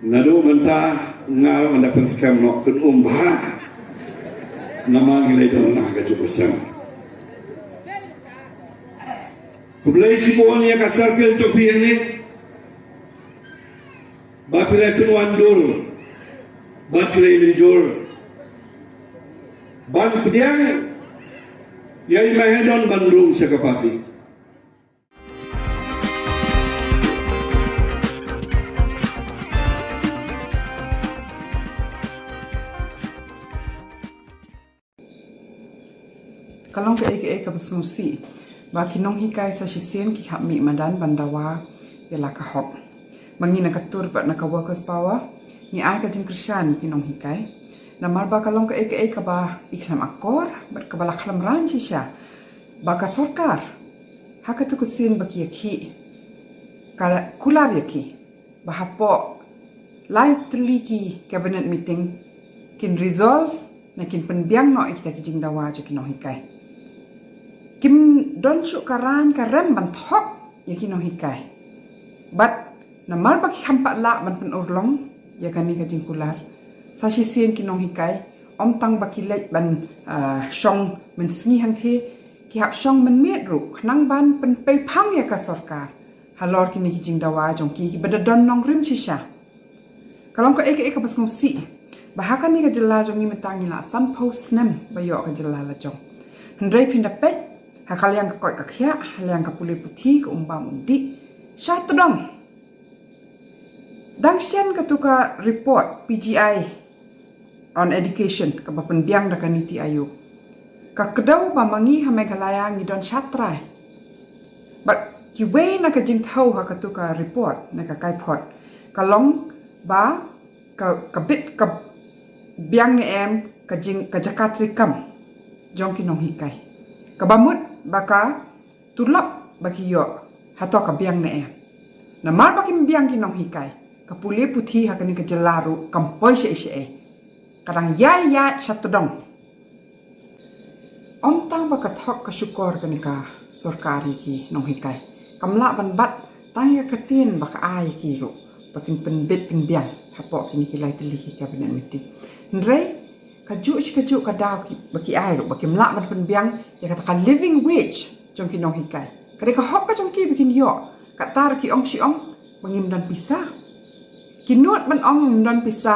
Naduh mynta nga ruh ngan da pynskhem noh, kynum bha. Namar ngi la ïadon lang ha kajuh ka seng. Khublei shibun ïa ka circle jong phi hangne. Ba phi la pynwandur bad phi la mynjur ban pdiang ïa i Mahadon ban rung sha ka party. Ka long kaei kaei kaba sngewsih ba ki nonghikai sa shisien ki hap mih madan ban dawa ïa la ka hok. Ba ngi na ka tur bad na ka workers power ngi ai ka jingkyrshan ïa ki nonghikai. Namar ba ka long kaei kaei kaba i khlem akor bad kaba la khlem rang shisha ba ka sorkar ha katu ka sien ba ki ïakhih ka kular ïa ki ba hapoh lai tylli ki cabinet meeting kin resolve ne kin pynbiang noh ïa kita ki jingdawa jong ki nonghikai. Kim don shuh ka rang ka rem ban thok ïa ki nonghikai. Bad namar ba ki kham pat lah ban pynurlong ïa kane ka jingkular, sa shisien ki nonghikai ym tang ba ki leit ban, ah, shong mynsngi hangthie, ki hap shong mynmiet ruh khnang ban pynpei phang ïa ka sorkar halor kine ki jingdawa jong ki kiba da don nongrim shisha. Ka long kaei kaei kaba sngewsih ba ha kane ka jylla jong ngi mynta ngi la sanphew snem ba ïoh ka jylla la jong. Hynrei phin da peit ha ka liang ka koit ka khiah, ha liang ka pule puthi, ka um bam um dih, sha tdong. Dang shen katu ka report P G I on education kaba pynbiang da ka NITI Aayog, ka kdew ba ma ngi ha Meghalaya ngi don shatrai. Bad kiwei na ka jingthew ha katu ka report na ka kaiphod ka long ba ka, ka bit ka biang ne em ka jing, ka jaka treikam jong ki nonghikai, kaba mut ba ka tulop ba ki ïoh hato ka biang ne em. Namar ba kim biang ki nonghikai, ka pule puthi ha kane ka jylla ruh kam poi shaei shaei, ka dang ïai ïaid sha tdong. Ym tang ba ka thok ka shukor kane ka sorkar ïa ki nonghikai, kam lah ban bat tang ïa ka ktien ba ka ai ïa ki ruh ba kin pynbit pynbiang hapoh kine ki lai tylli ki cabinet meeting. Hynrei kajuh shi kajuh ka daw ki, ba ki ai ruh ba kim lah ban pynbiang ïa kata ka living wage jong ki nonghikai. Ka dei ka hok ka jong ki ba kin ïoh. Kata ruh ki ong shi ong ba ngim don pisa. Ki nud ban ong ngim don pisa,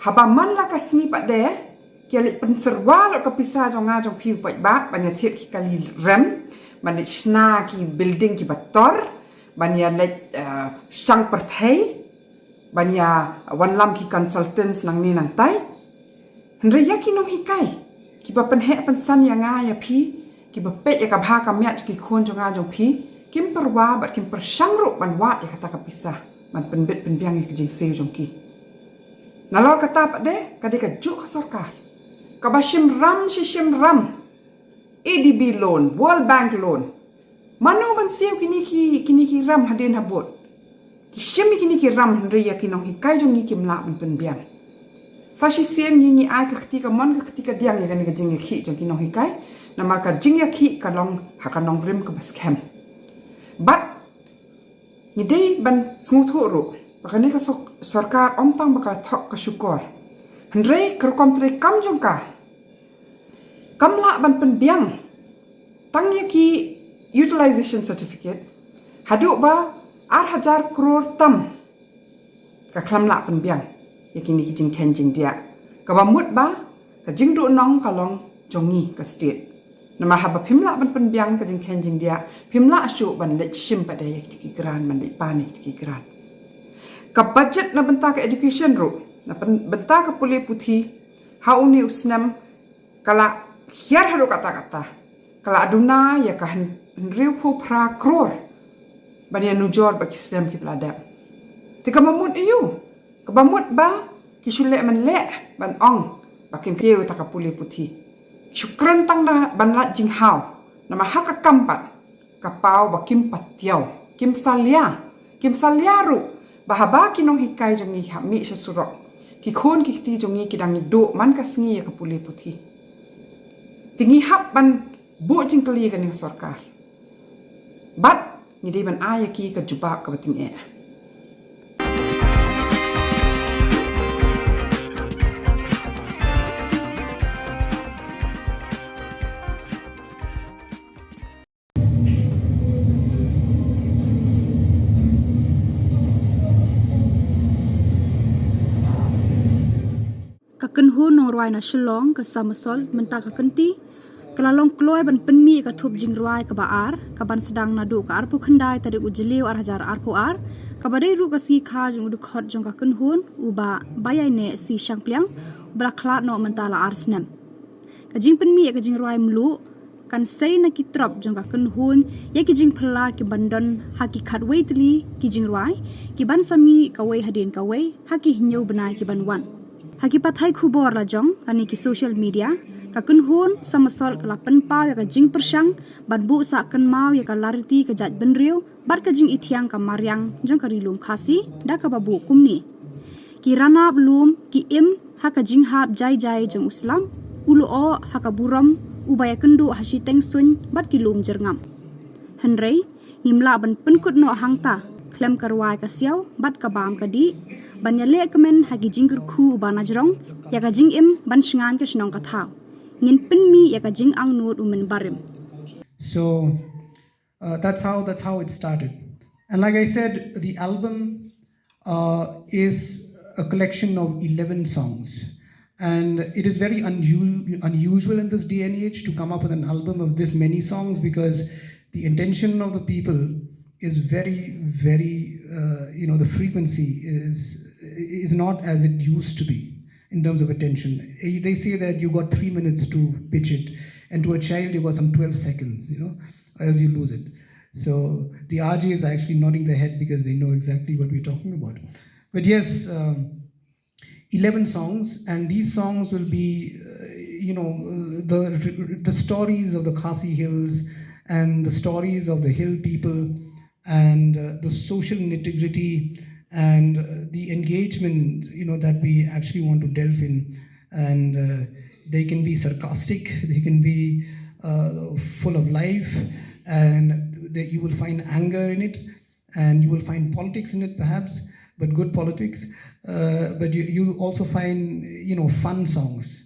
haba man la ka sngi pat de ki ïa leit pynsyrwa lut ka pisa jong nga jong phi u paidbah ban ïa thied ki kali rem, ban leit shna ki building kiba tor, ban ïa leit, eh, shang pyrthei, ban ïa wanlam ki consultants nangne nangtai. Hynrei ïa ki nonghikai kiba pynheh pynsan ïa nga ïa phi, kiba peit ïa ka bha ka miat jong ki khun jong nga jong phi, kim pyrwa bad kim pyrshang ruh ban wad ïa kata ka pisa ban pynbit pynbiang ïa ka jingsiew jong ki. Nalor kata pat de ka dei kajuh ka sorkar kaba shim ram shi shim ram, A D B loan, World Bank loan. Mano ban siew kine ki, kine ki ram hadien habud? Ki shim ïa kine ki ram hynrei ïa ki nonghikai jong ngi kim lah ban pynbiang. Sa shisien ngi, ngi ai ka kti kamon ka kti kadiang ïa kane ka jingïakhih jong ki nonghikai. Namar ka jingïakhih ka long ha ka nongrim kaba skhem. Bad ngi dei ban sngewthuh ruh ba kane ka sor-, sorkar ym tang ba ka thok ka shukor, hynrei ka rukom treikam jong ka kam lah ban pynbiang tang ïa ki utilization certificate haduh ba ar hajar klur tam. Ka khlem lah pynbiang ïa kine ki jingkheiñ jingdiah, kaba mut ba ka jingduhnong ka long jong ngi ka state. Namar haba phim lah ban pynbiang ka jingkheiñ jingdiah, phim lah shuh ban leit shim pat de ïa kito ki grant, ban leit pan ïa kito ki grant. Ka budget na bynta ka education ruh, na byn-, bynta ka pule puthi, ha une u snem ka la hiar haduh katta katta, ka la duna ïa ka hyn-, hynriewphew phra klur ban ïa nujor bad ki snem kiba la dep. Te kaba mut aïu? Kaba mut ba ki shu leh man leh ban ong ba kin kiew ïa kata ka pule puthi. Ki shu kren tang da ban lait jinghaw. Namar ha ka kam pat ka paw ba kim patiaw, kim salia, kim salia ruh ba haba ki nonghikai jong ngi hap mih sha surok, ki khun ki kti jong ngi ki dang duh man ka sngi ïa ka pule puthi. Te ngi hap ban buh jingkylli ïa kane ka sorkar. Bad ngi dei ban ai ïa ki ka jubab kaba tyngeh. Ka kynhun nongrwai na Shillong, ka Somersault, mynta ka kynti ka la long kloi ban pynmih ïa ka thup jingrwai kaba ar, kaban sdang naduh ka arphew khyndai tarik u Jylliew ar hajar arphew ar, kaba dei ruh ka sngi kha jong u dkhot jong ka kynhun, u Bah Baiaineh C Shangpliang, uba la khlad noh mynta la ar snem. Ka jingpynmih ïa ka jingrwai mluh kan sei na ki trop jong ka kynhun ïa ki jingphylla kiban don ha ki khatwei tylli ki jingrwai, kiban sa mih kawei hadien kawei ha ki hynñiew bnai kiban wan. Ha ki pathai khubor la jong lane ki social media, ka kynhun Somersault ka la pynpaw ïa ka jingpyrshang ban buh sah kynmaw ïa ka lariti ka jaitbynriew bad ka jingithiang ka mariang jong ka Ri Lum Khasi da kaba buh kumne: Ki ranab lum ki im ha ka jinghap jai jai jong u slap, u lyoh ha ka burom, uba ïakynduh ha shiteng suiñ bad ki lum jyrngam. Hynrei ngim lah ban pynkut noh hangta khlem ka rwai ka siaw bad ka bam ka dih, ban ïaleh kmen ha ki jingkyrkhu uba najrong ïa ka jingim ban shngain ka shnong ka thaw. Ngin pynmih ïa ka jingangnud u mynbarim. So uh, that's how that's how it started. And like I said, the album uh, is a collection of eleven songs. And it is very unu- unusual in this day and age to come up with an album of this many songs, because the intention of the people is very, very, uh, you know, the frequency is is not as it used to be in terms of attention. Eh, they say that you got three minutes to pitch it, and to a child, you got some twelve seconds, you know, or else you lose it. So the R Js are actually nodding their head because they know exactly what we're talking about. But yes, um, eleven songs, and these songs will be, uh, you know, uh, the the stories of the Khasi Hills and the stories of the hill people and uh, the social nitty gritty and uh, the engagement, you know, that we actually want to delve in. And uh, they can be sarcastic, they can be uh, full of life, and that you will find anger in it, and you will find politics in it perhaps, but good politics. Uh, but you, you also find, you know, fun songs.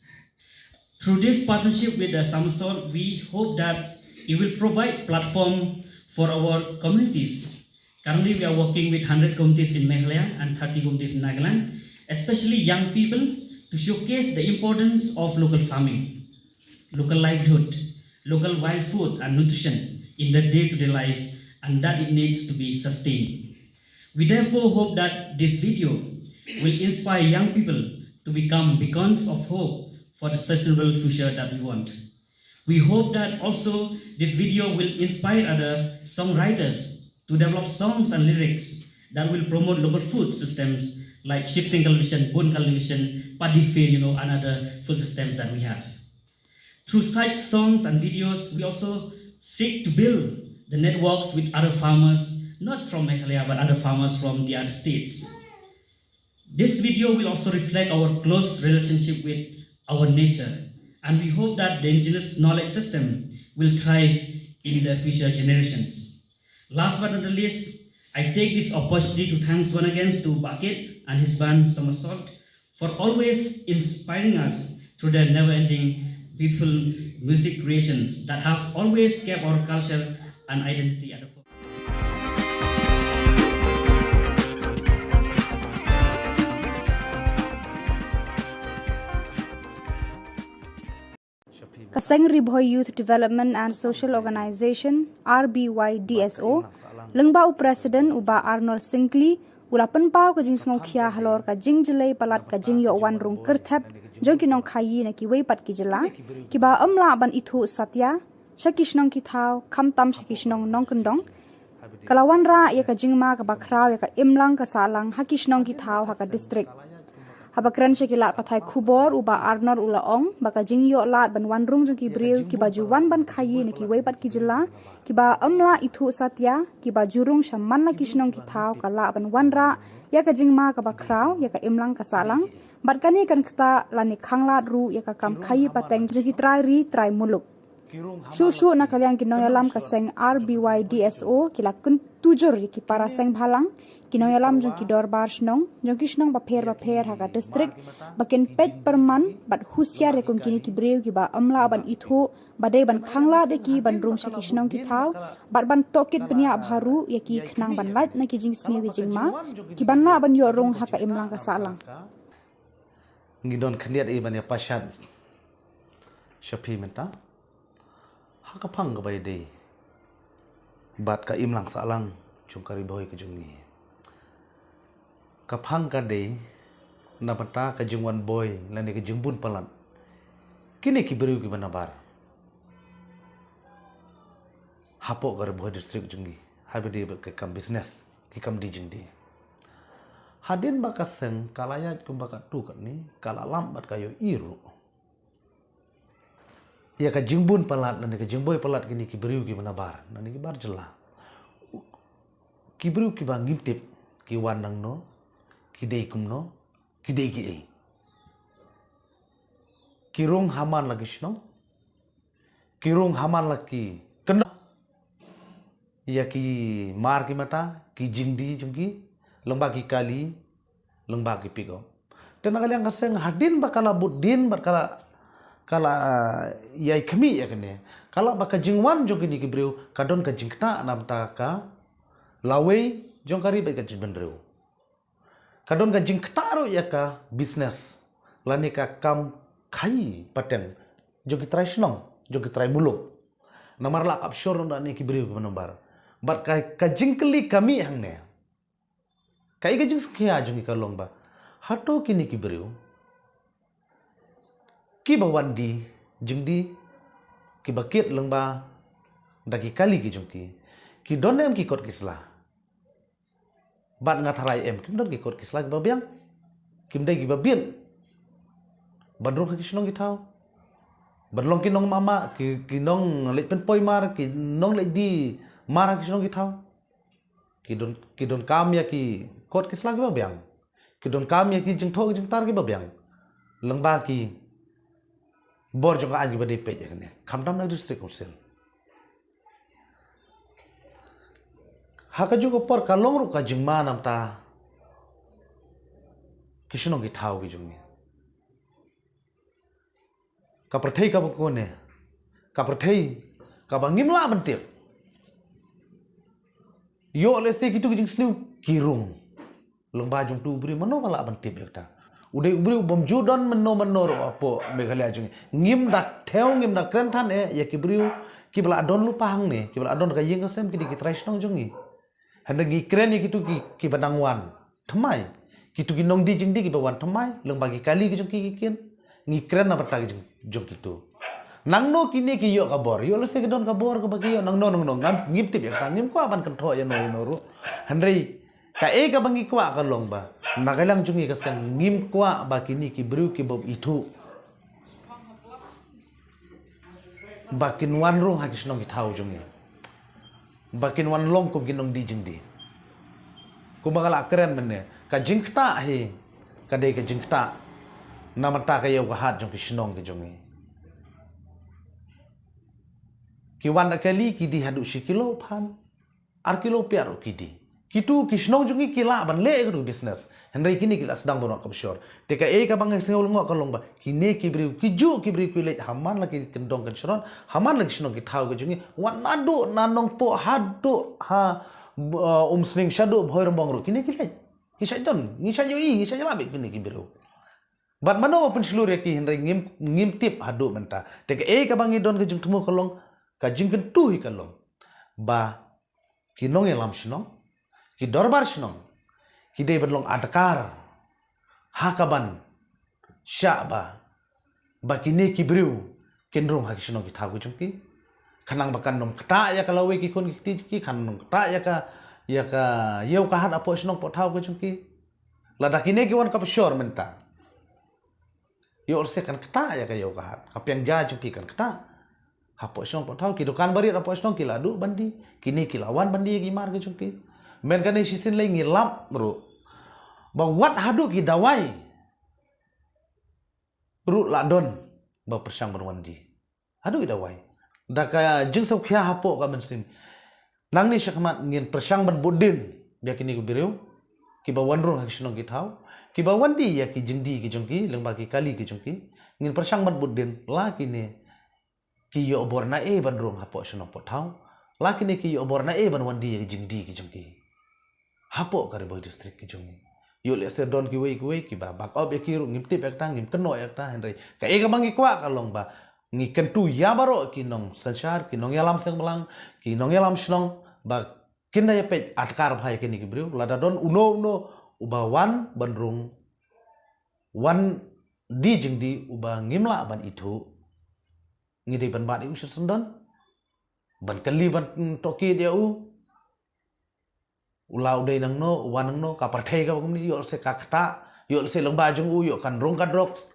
Through this partnership with the Somersault, we hope that it will provide platform for our communities. Currently, we are working with hundred communities in Meghalaya and thirty communities in Nagaland, especially young people, to showcase the importance of local farming, local livelihood, local wild food and nutrition in the day-to-day life, and that it needs to be sustained. We therefore hope that this video will inspire young people to become beacons of hope for the sustainable future that we want. We hope that also this video will inspire other songwriters to develop songs and lyrics that will promote local food systems like shifting cultivation, bun cultivation, paddy field, you know, and other food systems that we have. Through such songs and videos, we also seek to build the networks with other farmers, not from Meghalaya, but other farmers from the other states. This video will also reflect our close relationship with our nature, and we hope that the indigenous knowledge system will thrive in the future generations. Last but not the least, I take this opportunity to thanks once again to Bah Kit and his band Somersault for always inspiring us through their never-ending beautiful music creations that have always kept our culture and identity at the forefront. Ka seng Ri Bhoi Youth Development and Social Organisation, R B Y D S O, lyngba u President u Bah Arnold Syngkli, u la pynpaw ka jingsngewkhia halor ka jingjlei palat ka jingïoh wan rung kyrthep jong ki nongkhaïi na kiwei pat ki jylla kiba ym lah ban ithuh satia sha ki shnong ki thaw, khamtam sha ki shnong nongkyndong. Ka la wanrah ïa ka jingma kaba khraw ïa ka imlang ka sahlang ha ki shnong ki thaw ha ka district. Haba kren sha ki lad pathai khubor, u Bah Arnor u la ong ba ka jingïoh lad ban wan rung jong ki briew kiba ju wan ban khaii na kiwei pat ki jylla kiba ym lah ithuh satia, kiba ju rung sha man la ki shnong ki thaw, ka lah ban wanrah ïa ka jingma kaba khraw ïa ka imlang ka sahlang. Bad kane kan ktah lane khanglad ruh ïa ka kam khaii pateng jong ki trai ri trai muluk. Shuh shuh na ka liang ki nongïalam ka seng R B Y D S O ki la kyntu jur ïa ki para seng bhalang, ki nongïalam jong ki dorbar shnong, jong ki shnong bapher bapher ha ka district, ba kin peit pyrman bad husiar ïa kum kine ki briew kiba ym lah ban ithuh, ba dei ban khanglad ïa ki ban rung sha ki shnong ki thaw, bad ban tohkit bniah bha ruh ïa ki khnang ban lait na ki jingsniew ki jingma kiban lah ban ïoh rung ha ka imlang ka sahlang. Ngi don khyndiat i ban ïa pashat sha phi mynta ha ka phang kaba ïadei bad ka imlang sahlang jong ka Ri Bhoi ka jong ngi. Ka phang ka dei na bynta ka jingwan boi lane ka jingbun palat kine ki briew kiba nabar hapoh ka Ri Bhoi district jong ngi haba ïadei bad ka kam business, ki kam die jingdie. Hadien ba ka seng ka la ïaid kumba katto katne, ka la lap bad ka ïohi ruh ïa ka jingbun palat lane ka jingboi palat kine ki briew kiba nabar, lane ki bar jylla. Ki briew kiba ngim tip ki wan nangno, ki dei kumno, ki dei kiei. Ki rung ha man la ki shnong, ki rung ha man la ki kyndong, ïa ki mar ki mata, ki jingdie jong ki, lyngba ki kali, lyngba ki pickup. Te na ka liang ka seng hadien ba ka la bud dien bad ka la, ka la, ah, ïai khmih ïa kane, ka la ba ka jingwan jong kine ki briew ka don ka jingktah na bynta ka lawei jong ka ri bad ka jaitbynriew. Ka don ka jingktah ruh ïa ka business lane ka kam khaii pateng jong ki trai shnong, jong ki trai muluk. Namar la kap shor na ne ki briew kiba nabar. Bad ka, ka jingkylli ka mih hangne, ka i ka jingsngewkhia jong i ka long ba hato kine ki briew kiba wan die jingdie, kiba kit lyngba da ki kali ki jong ki, ki don em ki kot ki sla? Bad nga tharai em kim don ki kot ki sla kiba biang, kim dei kiba biang ban rung ha ki shnong ki thaw, ban long ki nongmama, ki, ki nongleit pynpoi mar, ki nongleit die mar ha ki shnong ki thaw. Ki don, ki donkam ïa ki kot ki sla kiba biang, ki donkam ïa ki jingthoh ki jingtar kiba biang lyngba ki bor jong ka aiñ kiba dei peit ïa kane, khamtam na district council. Ha kajuh ka por ka long ruh ka jingma na bynta ki shnong ki thaw ki jong ngi. Ka pyrthei kaba kane, ka pyrthei kaba ngim lah ban tip. Ïoh lehse kitu ki jingsniew ki rung lyngba jong utu u briew, mano ba lah ban tip ïa kata. U dei u briew bym ju don mynno mynno ruh hapoh Meghalaya jong ngi. Ngim da thew, ngim da kren than eh ïa ki briew kiba la don lypa hangne, kiba la don ka ïing ka sem, ki dei ki trai shnong jong ngi. Hynrei ngi kren ïa kitu ki, kiba nang wan thymmai, kitu ki nongdie jingdie kiba wan thymmai lyngba ki kali ki jong ki ki kien. Ngi kren na bynta ki jong, jong kitu. Nangno kine ki ïoh ka bor, ïoh lehse ki don ka bor kaba ki ïoh nangno nangno, ngam, ngim tip ïa kata, ngim kwah ban kynthoh ïano ïano ruh. Hynrei kaei kaba ngi kwah ka long ba na ka liang jong ngi ka seng ngim kwah ba kine ki briew ki bym ithuh ba kin wan rung ha ki shnong ki thaw jong ngi, ba kin wan long kum ki nongdie jingdie. Kumba nga la kren mynne, ka jingktah hi ka dei ka jingktah na bynta ka ïew ka hat jong ki shnong ki jong ngi. Ki wan da kali ki die haduh shi kilo phan, ar kilo pia ruh ki die. Kitu ki shnong jong ngi ki lah ban leh ïa katu business, hynrei kine ki la sdang ban wad kaba shor. Te kaei kaba nga sngew lyngngoh ka long ba kine ki briew, ki juh ki briew ki leit ha man la ki kyndong kynshrong, ha man la ki shnong ki thaw ki jong ngi, wat naduh na Nongpoh haduh ha, uh, Umsning, shaduh Bhoirymbong ruh kine ki leit. Ngi shait don, ngi shait ïohi, ngi shait ïalap ïa kine ki briew. Bad mano ba pynshlur ïa ki, hynrei ngim, ngim tip haduh mynta. Te kaei kaba ngi don ka jingthmu ka long, ka jingkyntu hi ka long ba ki nongïalam shnong, ki dorbar shnong, ki dei ban long adkar ha kaban shah ba, ba kine ki briew kin rung ha ki shnong ki thaw ki jong ki. Khnang ba kan ym ktah ïa ka lawei ki khun ki kti jong ki, kan ym ktah ïa ka, ïa ka ïew ka hat hapoh shnong poh thaw ki jong ki. Lada kine ki wan kaba shor mynta, Ïoh se kan kata ïa ka ïoh ka hat. Ka peng ja jong phi kan kata. Hapoh shnong poh thaw ki dukan barit hapoh shnong ki la duh ban die. Kine ki la wan ban die ki mar ki jong ki. Men kane shisien lei ngi lap ruh. Ba wat haduh ki dawai. Ruh la don. Ba pyrshang ban wan die. Haduh ki dawai. Da ka jingsngewkhia hapoh ka mynsiem. Nangne shakhmat ngin pyrshang ban bud dien. Ïa kine ki briew. Kiba wan rung ha ki shnong ki thaw. Kiba wan die ïa ki jingdie ki jong ki, lyngba ki kali ki jong ki. Ngin pyrshang ban bud dien. La kine ki ïoh bor na e ban rung hapoh shnong poh thaw. La kine ki ïoh bor na e ban wan die ïa ki jingdie ki jong ki. Hapoh ka Ri Bhoi District ki jong ngi. Ïoh lehse don kiwei kiwei kiba bak op ïa ki ruh ngim tip ïa kata, ngim kynnoh ïa kata, hynrei ka e kaba ngi kwah ka long ba ngi kyntu ïa baroh ki nongsynshar, ki nongïalam seng blang, ki nongïalam shnong, ba kin da ïa peit adkar bha ïa kine ki briew, lada don uno uno uba wan ban rung, wan die jingdie uba ngim lah ban ithuh. Ngi dei ban bat ïa u sha syndon. Ban kylli ban tohkit ïa u. U la u dei nangno, u wan nangno, ka pyrthei kaba kumne, ïoh se ka kata, ïoh se lyngba jong u, ïoh kan rung ka drugs,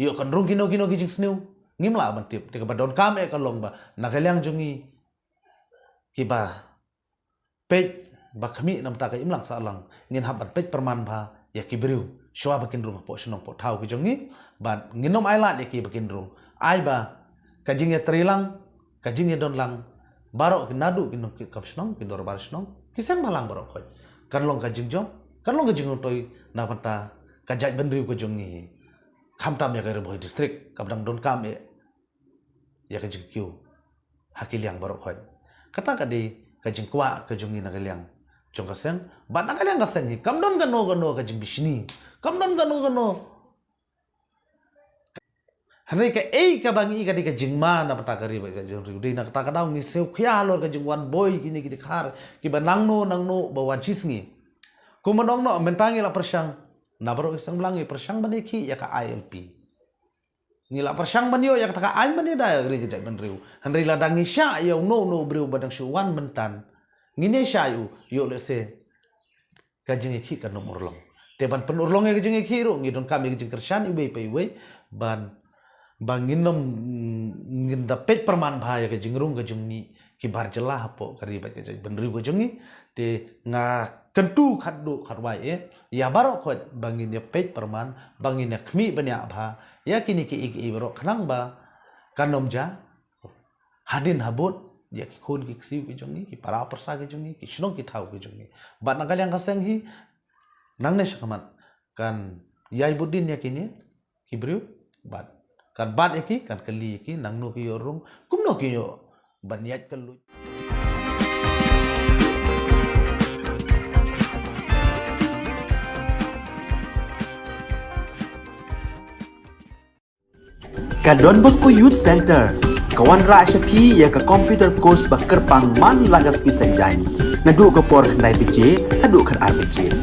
ïoh kan rung kino kino ki jingsniew. Ngim lah ban tip, te kaba donkam eh ka long ba, na ka liang jong ngi, kiba peit ba khmih na bynta ka imlang sahlang, ngin hap ban peit pyrman bha ïa ki briew. Shuwa ba kin rung hapoh shnong poh thaw ki jong ngi, bad ngin ym ailad ïa ki ba kin rung. Ai ba ka jingïatreilang, ka jingïadonlang, baroh ki naduh ki nongkit kam shnong, ki dorbar shnong, ki seng bhalang baroh khoit. Kan long ka jingjop, kan long ka jingrungtoi na bynta ka jaitbynriew ka jong ngi. Khamtam ïa ka Ri Bhoi District, kaba dang donkam eh ïa ka jingkiew ha ki liang baroh khoit. Kata ka dei ka jingkwah ka jong ngi na ka liang jong ka seng. Bad na ka liang ka seng hi kam don kano kano ka jingbishni, kam don kano kano. Hynrei kaei kaba ngi i ka dei ka jingma na bynta ka ri bad ka jingriew. Dei na kata ka daw ngi sngewkhia halor ka jingwan boi kine ki dkhar kiba nangno nangno ba wan shisngi. Kumba ong noh mynta ngi la pyrshang, na baroh ki seng blang ngi pyrshang ban ïakhih ïa ka I L P. Ngi la pyrshang ban ïoh ïa kata ka aiñ ban ïada ïa ka ri ka jaitbynriew. Hynrei lada ngi shah ïa uno uno u briew ba dang shu wan mynta, ngin ïa shah ïa u, ïoh lehse ka jingïakhih kan ym urlong. Te ban pynurlong ïa ka jingïakhih ruh ngi donkam ïa ka jingkyrshan iwei pa iwei, ban ba ngin ym, ngin da peit pyrman bha ïa ka jingrung ka jong ngi ki bar jylla hapoh ka ri bad ka jaitbynriew ka jong ngi. Te nga kyntu khatduh khatwai eh ïa baroh khoit ba ngin ïa peit pyrman, ba ngin ïa khmih bniah bha ïa kine kiei kiei baroh khnang ba kan ym jia hadien habud ïa ki khun ki ksiew ki jong ngi, ki para pyrsa ki jong ngi, ki shnong ki thaw ki jong ngi. Bad na ka liang ka seng hi, nangne shakhmat kan ïai bud dien ïa kine ki briew, bad kan bat ïa ki, kan kylli ïa ki, nangno ki ïoh rung, kumno ki ïoh ban ïaid kylluid. Ka Don Bosco Youth Centre ka wanrah sha phi ïa ka computer course ba kyrpang man la ka sngi Saitjaiñ, naduh ka por khyndai baje haduh khatar baje.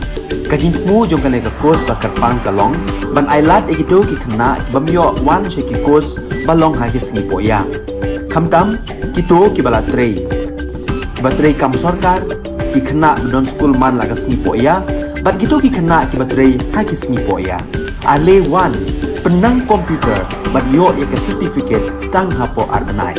Ka jingthmu jong kane ka course ba kyrpang ka long ban ailad ïa kito ki khynnah ki bym ïoh wan sha ki course ba long ha ki sngi pohïa. Khamtam kito kiba la trei, kiba trei kam sorkar, ki khynnah ba don skul man la ka sngi pohïa, bad kito ki khynnah kiba trei ha ki sngi pohïa. Ale wan, pynnang computer bad ïoh ïa ka certificate tang hapoh ar bnai.